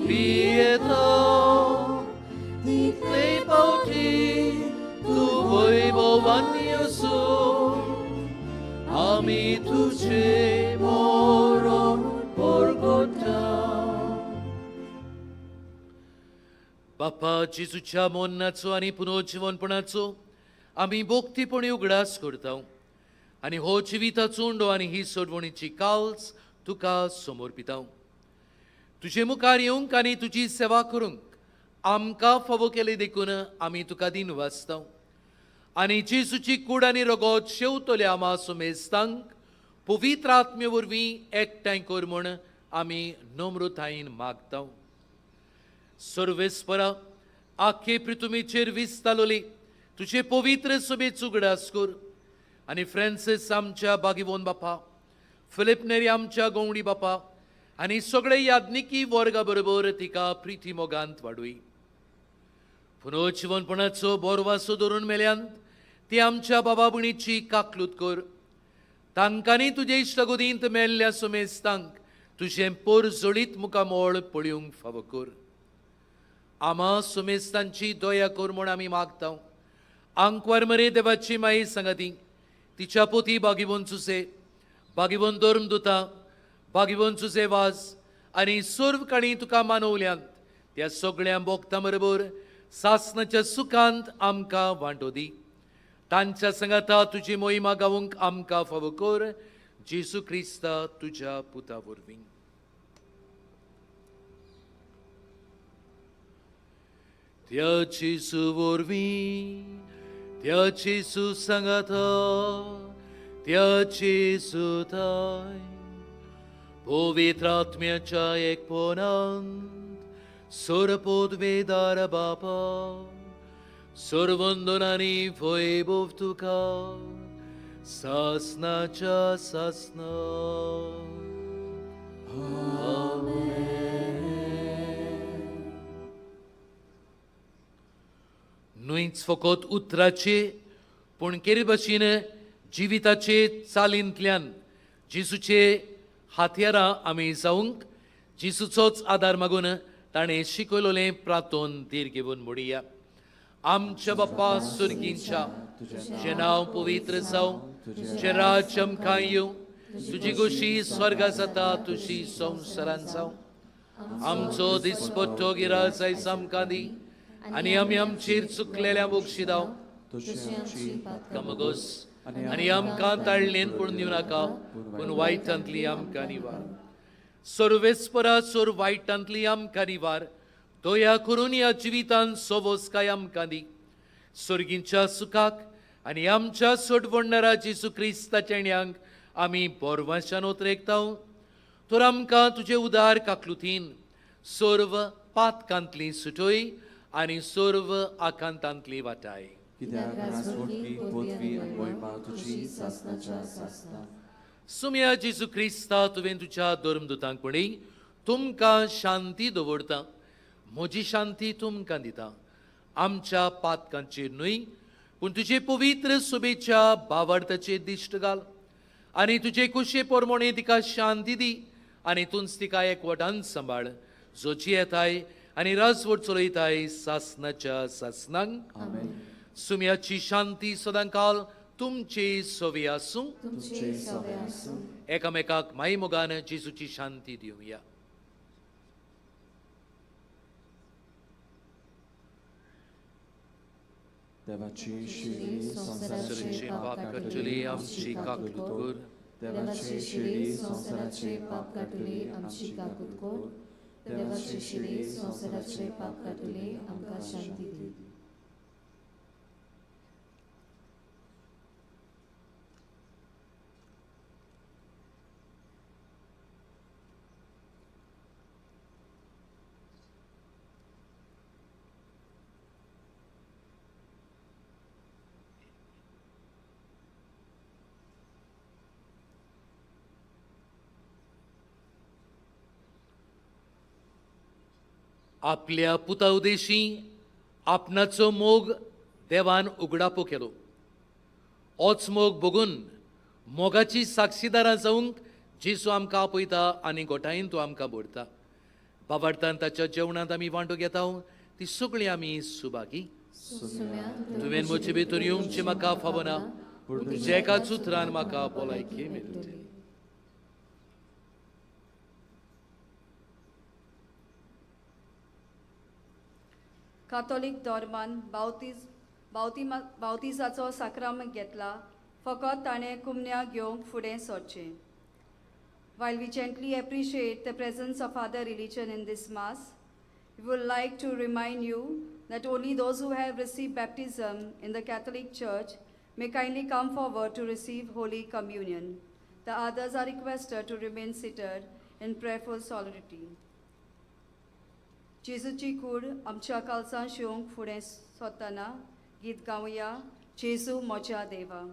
पियेता, तितले पावटी तूं वैभवान येसूं, आमी तुजें मरण परगटा. बापा, जेजूच्या मरणाचो आनी पुनर्जिवनपणाचो आमी भोक्तीपणी उगडास करता आनी हो जिविताचो उंडो आनी ही सोडवणीची काल्स तुका समर्पिता. तुजे मुखार येवंक आनी तुजी सेवा करूंक आमकां फावो केली देखून आमी तुका दिन वाचता आनी जेजूची कूड आनी रगत शेवतल्या आमा सुमेस्तांक पवित्र आत्मे वरवीं एकठांय कर म्हूण आमी नम्रतायेन मागता. सर्वेस्परा आख्खे पृथ्वीचेर विस्तालोली तुजे पवित्र सभेचो उगडास कर आनी फ्रांसीस आमच्या बागिवोन बापा, फिलीप नेरी आमच्या गवंडी बापा आनी सगळे याज्ञिकी वर्गा बरोबर तिका प्रिती मोगांत वाडूय. पुनर्जिवनपणाचो बोरवासो धरून मेल्यांत ती आमच्या बाबा भयणीची काकलूत कर. तांकांनी तुजे इश्टगोदींत मेल्ल्या सुमेस्तांक तुजें पोरजोळीत मुखामोळ पळोवंक फावो कर. आमा सुमेस्तांची दया कर म्हूण आमी मागता. आंकवार मरे देवाची माई सांगाती तिच्या पोती बागिवोन चुसे, बागिवोन धर्म दुता, बागिवोन चुसे वाज आनी सर्व काणी तुका मानवल्यांत त्या सगळ्या बोगता बरोबर सासनाच्या सुखांत आमकां वांटो दी. तांच्या सांगाता तुजी मोहिमा गावूंक आमकां फावो कर. जेजू क्रिस्ता तुज्या पुता वरवीं. त्या जेजू वरवीं, त्या जेजू सांगाता, त्या जेजू थाय पवित्र आत्म्याच्या एकपणांत सरपोदवेदार बापा सर्वंदनानी वैभव तुका सासनाच्या सासना. न्हयच फकत उतराचे पूण केरी भाशेन जिविताचे चालींतल्यान जेजूचे हातयारां आमी जावंक जेजूचोच आदार मागून ताणें शिकयलोलें प्रातोन धीर घेवन मोडया. आमच्या बाप्पा सुर्गींच्या तुजें नांव पवित्र जावं, तुजें राज्य आमकां येवं, तुजी गोशी स्वर्गा जाता तुजी संवसारान जावं. आमचो दिसपट्टो गिरास आयज आमकां दी आनी आमी आमचेर चुकलेल्या बक्षिदाव कमगोस आनी आमकां ताळलेन पूण दिवं नाका पूण वायटांतली आमकां निवार. सर्वेस्परा सोर वायटांतली आमकां निवार. दया करून ह्या जिवितान सोवोसकाय आमकां दी. सर्गींच्या सुखाक आनी आमच्या सोडवणणारा जेजू क्रिस्ताच्या ण्यांक आमी बोरवाशान ओतरेकता. तर आमकां तुजे उदार काकलुतीन सर्व पातकांतली सुटय आनी सर्व आकांतांतली वाटाय. सुम्या जेजू क्रिस्ता तुवें तुज्या धर्मदुतांक पळय तुमकां शांती दवरता, म्हजी शांती तुमकां दिता. आमच्या पातकांचेर न्हय पूण तुजे पवित्र सभेच्या बावार्थाचेर दिश्ट घाल आनी तुजे कुशे पोरमोणे तिका शांती दी आनी तूंच तिका एकवटान सांबाळ, जो जियेताय आनी राजवट चलयताय सासनाच्या सासनांक. सुम्याची शांती सदांकाल तुमचे सवी आसूं. एकामेकाक माई मोगान जेजूची शांती दिवया. देवाची शिडी संवसाराचे पाप काडटली आमची काकूत कर. देवाची शिडी संवसाराचे पाप काडटली आमची काकूत कर. देवाची शिडी संवसाराचे पाप काडटली आमकां शांती दी. आपल्या पुता उदेशी आपणाचो मोग देवान उगडापो केलो. ओच मोग बघून मोगाची साक्षीदारां जावंक जेजू आमकां आपयता आनी गोठायेन तो आमकां भरता. बाबार्थान ताच्या जेवणांत आमी वांटो घेता ती सगळीं आमी सुभागी. तुवें म्हजे भितर येवचें म्हाका फावना पूण तुज्या एकाच उतरान म्हाका भलायकी मेळटली. कातोलीक धर्मान While we gently appreciate the presence of other religion in this Mass, we would like to remind you that only those who have received baptism in the Catholic Church may kindly come forward to receive Holy Communion. The others are requested to remain seated in prayerful solidarity. जेजूची कूड आमच्या कालसां शिवंक फुडें सोदतना गीत गावया जेजू म्हज्या देवा.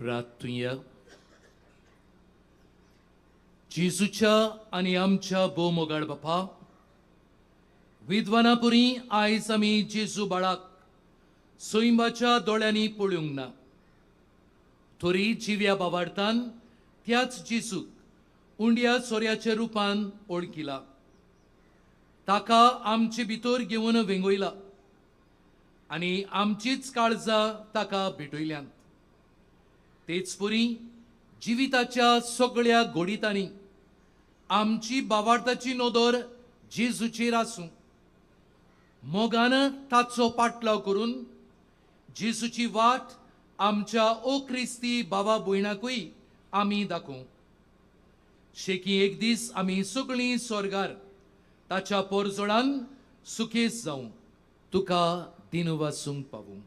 प्रार्थुया. जेजूच्या आनी आमच्या भोवमोगाळ बापा, विद्वानापुरी आयज आमी जेजू बाळाक सैमाच्या दोळ्यांनी पळोवंक ना, तरी जिव्या बाबार्थान त्याच जेजूक उंड्या सोऱ्याच्या रुपान ओळखिला, ताका आमचे भितर घेवन वेंगयला आनी आमचीच काळजां ताका भेटयल्यांत. तेच परी जिविताच्या सगळ्या घोडितांनी आमची बावार्थाची नदर जेजूचेर आसूं, मोगान ताचो पाटलाव करून जेजूची वाट आमच्या ओ क्रिस्ती बाबा भयणाकूय आमी दाखोवं. शेकी एक दीस आमी सगळीं स्वर्गार ताच्या पोरजोडान सुखेस जावं तुका दिनवासूंक पावूं.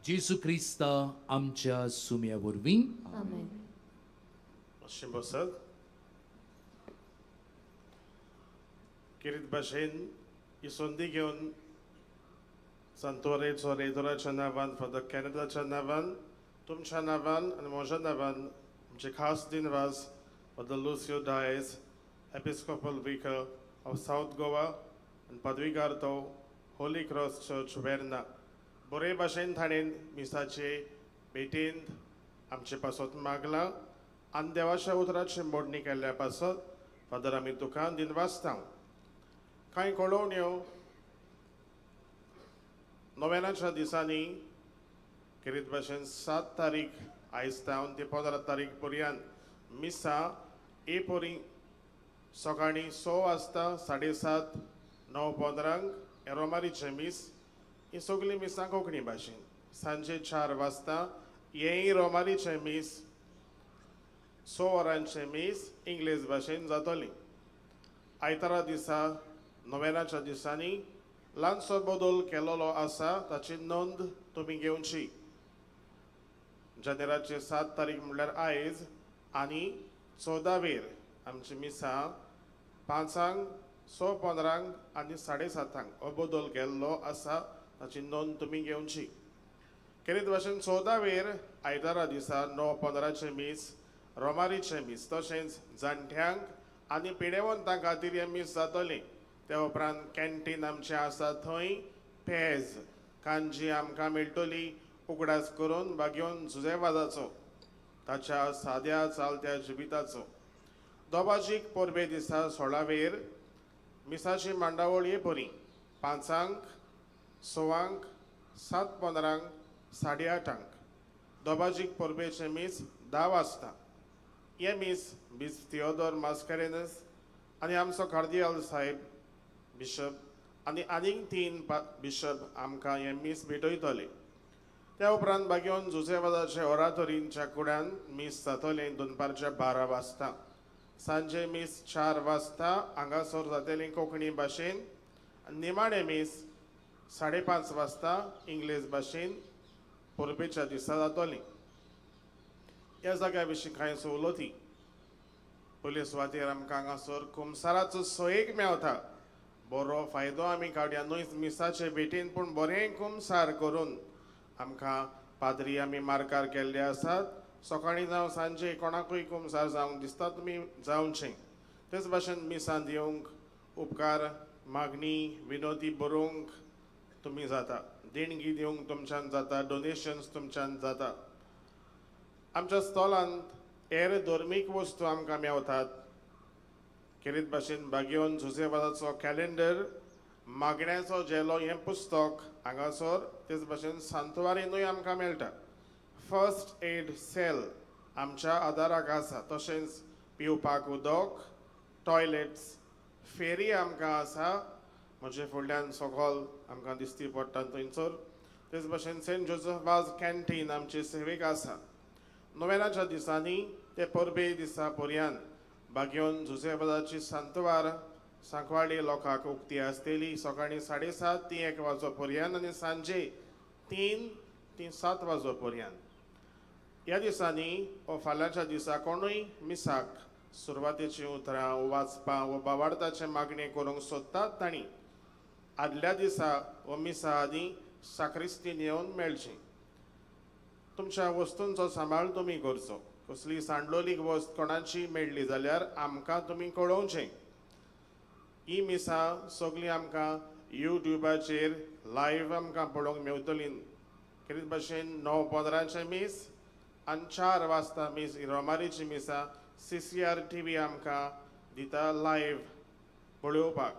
जेजू क्रिस्ता आमच्या सुम्या वरवीं. आमेन. मातशें बसत. किरीत भाशेन ही संदी घेवन सांतोरेचो रेदोराच्या नांवान, फादर कॅनडाच्या नांवान, तुमच्या नांवान आनी म्हज्या नांवान आमचे खास दिनवास Father Lucio Dias, Episcopal Vicar of South Goa आनी पदवीकार तो होली क्रॉस चर्च वेर्ना, बरे भाशेन ताणें मिसाचे भेटेंत आमचे पासत मागलां आनी देवाच्या उतराची मोडणी केल्ल्या पासत फादर आमी तुका दिनवासता. कांय कळोवण्यो नोव्यानाच्या दिसांनी केरीत भाशेन 7 तारीख आयज तावन ते 15 तारीख पर्यंत मिसा ए पोरी सकाळीं 6 वाजता, 7:30, 9:15 रोमारीचें मीस. ही सगळीं मिसां कोंकणी भाशेन. सांजे 4 वाजता हेंय रोमारीचें मीस, 6 वरांचें मीस इंग्लीश भाशेन जातली. आयतारा दिसा नोव्यानाच्या दिसांनी ल्हानसो बदल केलेलो आसा, ताची नोंद तुमी घेवची. जानेराचे 7 तारीख म्हणल्यार आयज आनी 14 वेर आमची मिसां 5, 6:15 आनी 7:30 हो बदल केल्लो आसा, ताची नोंद तुमी घेवची. केरीत भाशेन 14 वेर आयतारा दिसा 9:15 मीस रोमारीचें मीस, तशेंच जाणट्यांक आनी पिडेवंतां खातीर हें मीस जातलें. त्या उपरांत कॅन्टीन आमचें आसा, थंय पेज कांजी आमकां मेळटली. उगडास करून बागेवन जुजेवादाचो, ताच्या साद्या चालत्या जिविताचो. दोबाजीक परबे दिसा 16 वेर मिसाची मांडावळ हे बरी 5, 6, 7:15, 8:30. दोबाजीक परबेचें मीस 10 वाजता. हें मीस बीस थियोदोर मास्करेनस आनी आमचो कार्दियाल साहेब बिशप आनी आनीक 3 बिशप आमकां हें मीस भेटयतले. त्या उपरांत बागेवन जुजेवादाचे ओरातोरींच्या कुड्यान मीस जातलें दनपारच्या 12 वाजता. सांजे मीस 4 वाजता हांगासर जातलें कोंकणी भाशेन. निमाणें मीस 5:30 वाजता इंग्लीश भाशेन परबेच्या दिसा जातलें. ह्या जाग्या विशीं कांय सवलती पयले सुवातेर आमकां हांगासर कुमसाराचो सोयेक मेवता. बरो फायदो आमी काडया न्हय मिसाचे भेटीन, पूण बरें कुमसार करून आमकां पाद्री आमी मार्कार केल्ले आसात. सकाळीं जावं सांजे कोणाकूय कुमसार जावंक दिसता तुमी जावचें. तेच भाशेन मिसांत येवंक उपकार मागणी विनोदी बरोवंक तुमी जाता, देणगी दिवंक तुमच्यान जाता, डोनेशन्स तुमच्यान जाता. आमच्या स्थलांत हेर धर्मीक वस्तू आमकां मेवतात. केरीत भाशेन बागेवन जुजेवादाचो कॅलेंडर, मागण्याचो झेलो हें पुस्तक हांगासर, तेच भाशेन सांतवारीनूय आमकां मेळटा. फर्स्ट एड सेल आमच्या आदाराक आसा, तशेंच पिवपाक उदक, टॉयलेट्स, फेरी आमकां आसा. म्हणजे फुडल्यान सगळ आमकां दिसती पडटा थंयसर. तेच भाशेन सेंट जोजफ वाज कॅन्टीन आमची सेवेक आसा. नोव्यानाच्या दिसांनी ते परबे दिसा पर्यंत बागेवन जुजेवादाची सांतवार सांकवाळी लोकांक उक्ती आसतली. सकाळीं 7:30 ते 1 वाजो पर्यंत आनी सांजे 3 ते 7 वाजो पर्यंत. ह्या दिसांनी वा फाल्यांच्या दिसा कोणूय मिसाक सुरवातेचीं उतरां वाचपां वा बावार्थाचें मागणें करूंक सोदतात तांणी आदल्या दिसा वा मिसा आदीं साक्रिस्तीन येवन मेळचें. तुमच्या वस्तूंचो सांबाळ तुमी करचो. कसली सांडलोली वस्त कोणाची मेळ्ळी जाल्यार आमकां तुमी कळोवचें. ही मिसां सगळीं आमकां युट्युबाचेर लायव्ह आमकां पळोवंक मेवतली. केरीत भाशेन 9:15 मीस आनी 4 वाजता मीस रोमारीची मिसां CCR TV आमकां दिता लायव्ह पळोवपाक.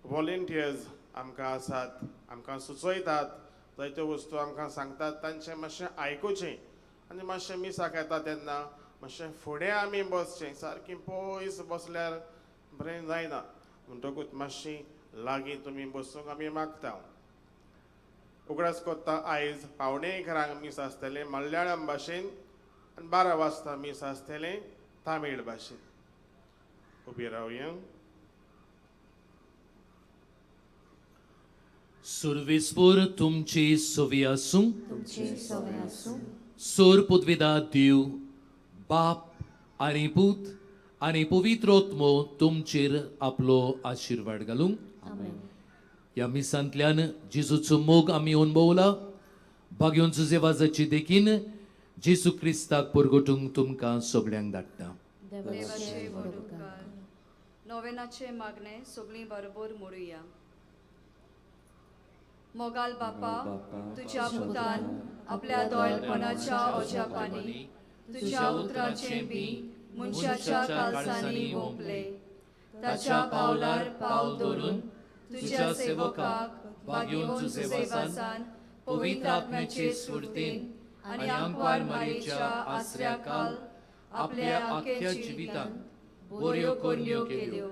वॉलंटियर्स आमकां आसात, आमकां सुचयतात, जायत्यो वस्तू आमकां सांगतात. तांचें मातशें आयकुचें आनी मातशें मिसाक येता तेन्ना मातशें फुडें आमी बसचें. सारकें पयस बसल्यार बरें जायना, म्हणटकूच मातशी लागीं तुमी बसूंक आमी मागता. उगडास कोत्ता आयज 10:45 मीस आसतलें मल्याळम भाशेन आनी 12 वाजता मीस आसतलें तामीळ भाशेन. उबी रावया. सुर्विस्पूर तुमची सोवी आसूं. तुमचे सवे आसूं. सोर पुदविदा देव बाप आनी पूत आनी पवित्र आत्मो तुमचेर आपलो आशिर्वाद घालूंक. आमेन. ह्या मिसांतल्यान जेजूचो मोग आमी अणभवला. भाग्योन जुजेवाजाची देखीन जेजू क्रिस्ताक परगटूंक तुमकां सगळ्यांक धाडटा. देवाचे व्हड उपकार. नोवेनाचे मागणे सगळीं बरोबर मोडुया. मोगाल बापा, तुज्या पुतान आपल्या दोळपणाच्या ओजापांनी तुज्या उतराचें बी मनशाच्या काळसांनी ओंपले. ताच्या पावलार पावल दवरून तुज्या सेवकाक भाग्योन जुजेवासान पवित्र आत्म्याचे स्फूर्तीन आनी आंकवार मारयेच्या आसऱ्याकाल आपल्या आख्ख्या जिवितांत बऱ्यो करण्यो केल्यो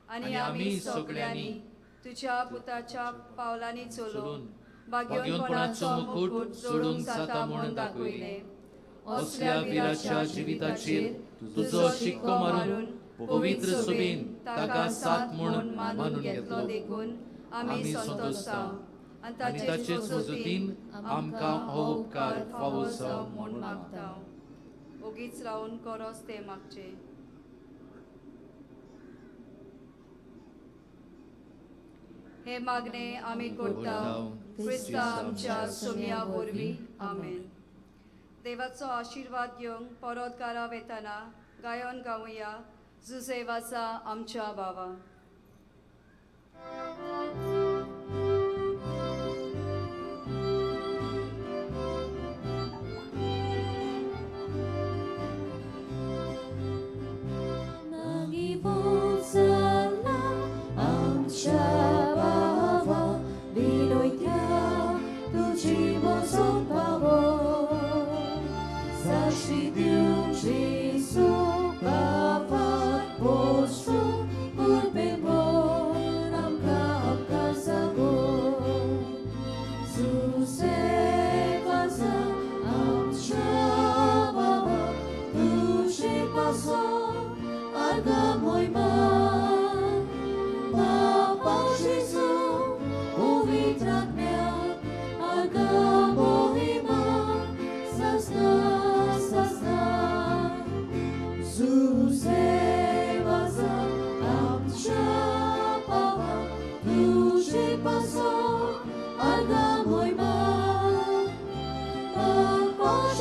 आनी आमी सगळ्यांनी तुज्या पुताच्या पावलांनी चलून भाग्योनपणाचो मुकूट जोडूंक जाता म्हूण दाखयलें. असल्या विराच्या जिविताचेर तुजो शिक्को मारून पवित्र सोबीन ताका साथ म्हूण मानून घेतलो देखून आमी संतोषता आनी ताचेच मजतीन आमकां हो उपकार फावो जावं म्हूण मागता. ओगीच रावन करोस ते मागचे. हे मागणे आमी करता क्रिस्ता आमच्या सोम्या वरवीं. आमेन. देवाचो आशिर्वाद घेवंक परत घरा वेतना गायन गावया जुजेवाचा आमच्या बाबा.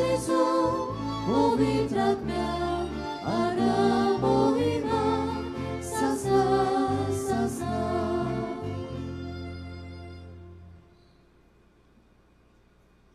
Jésus,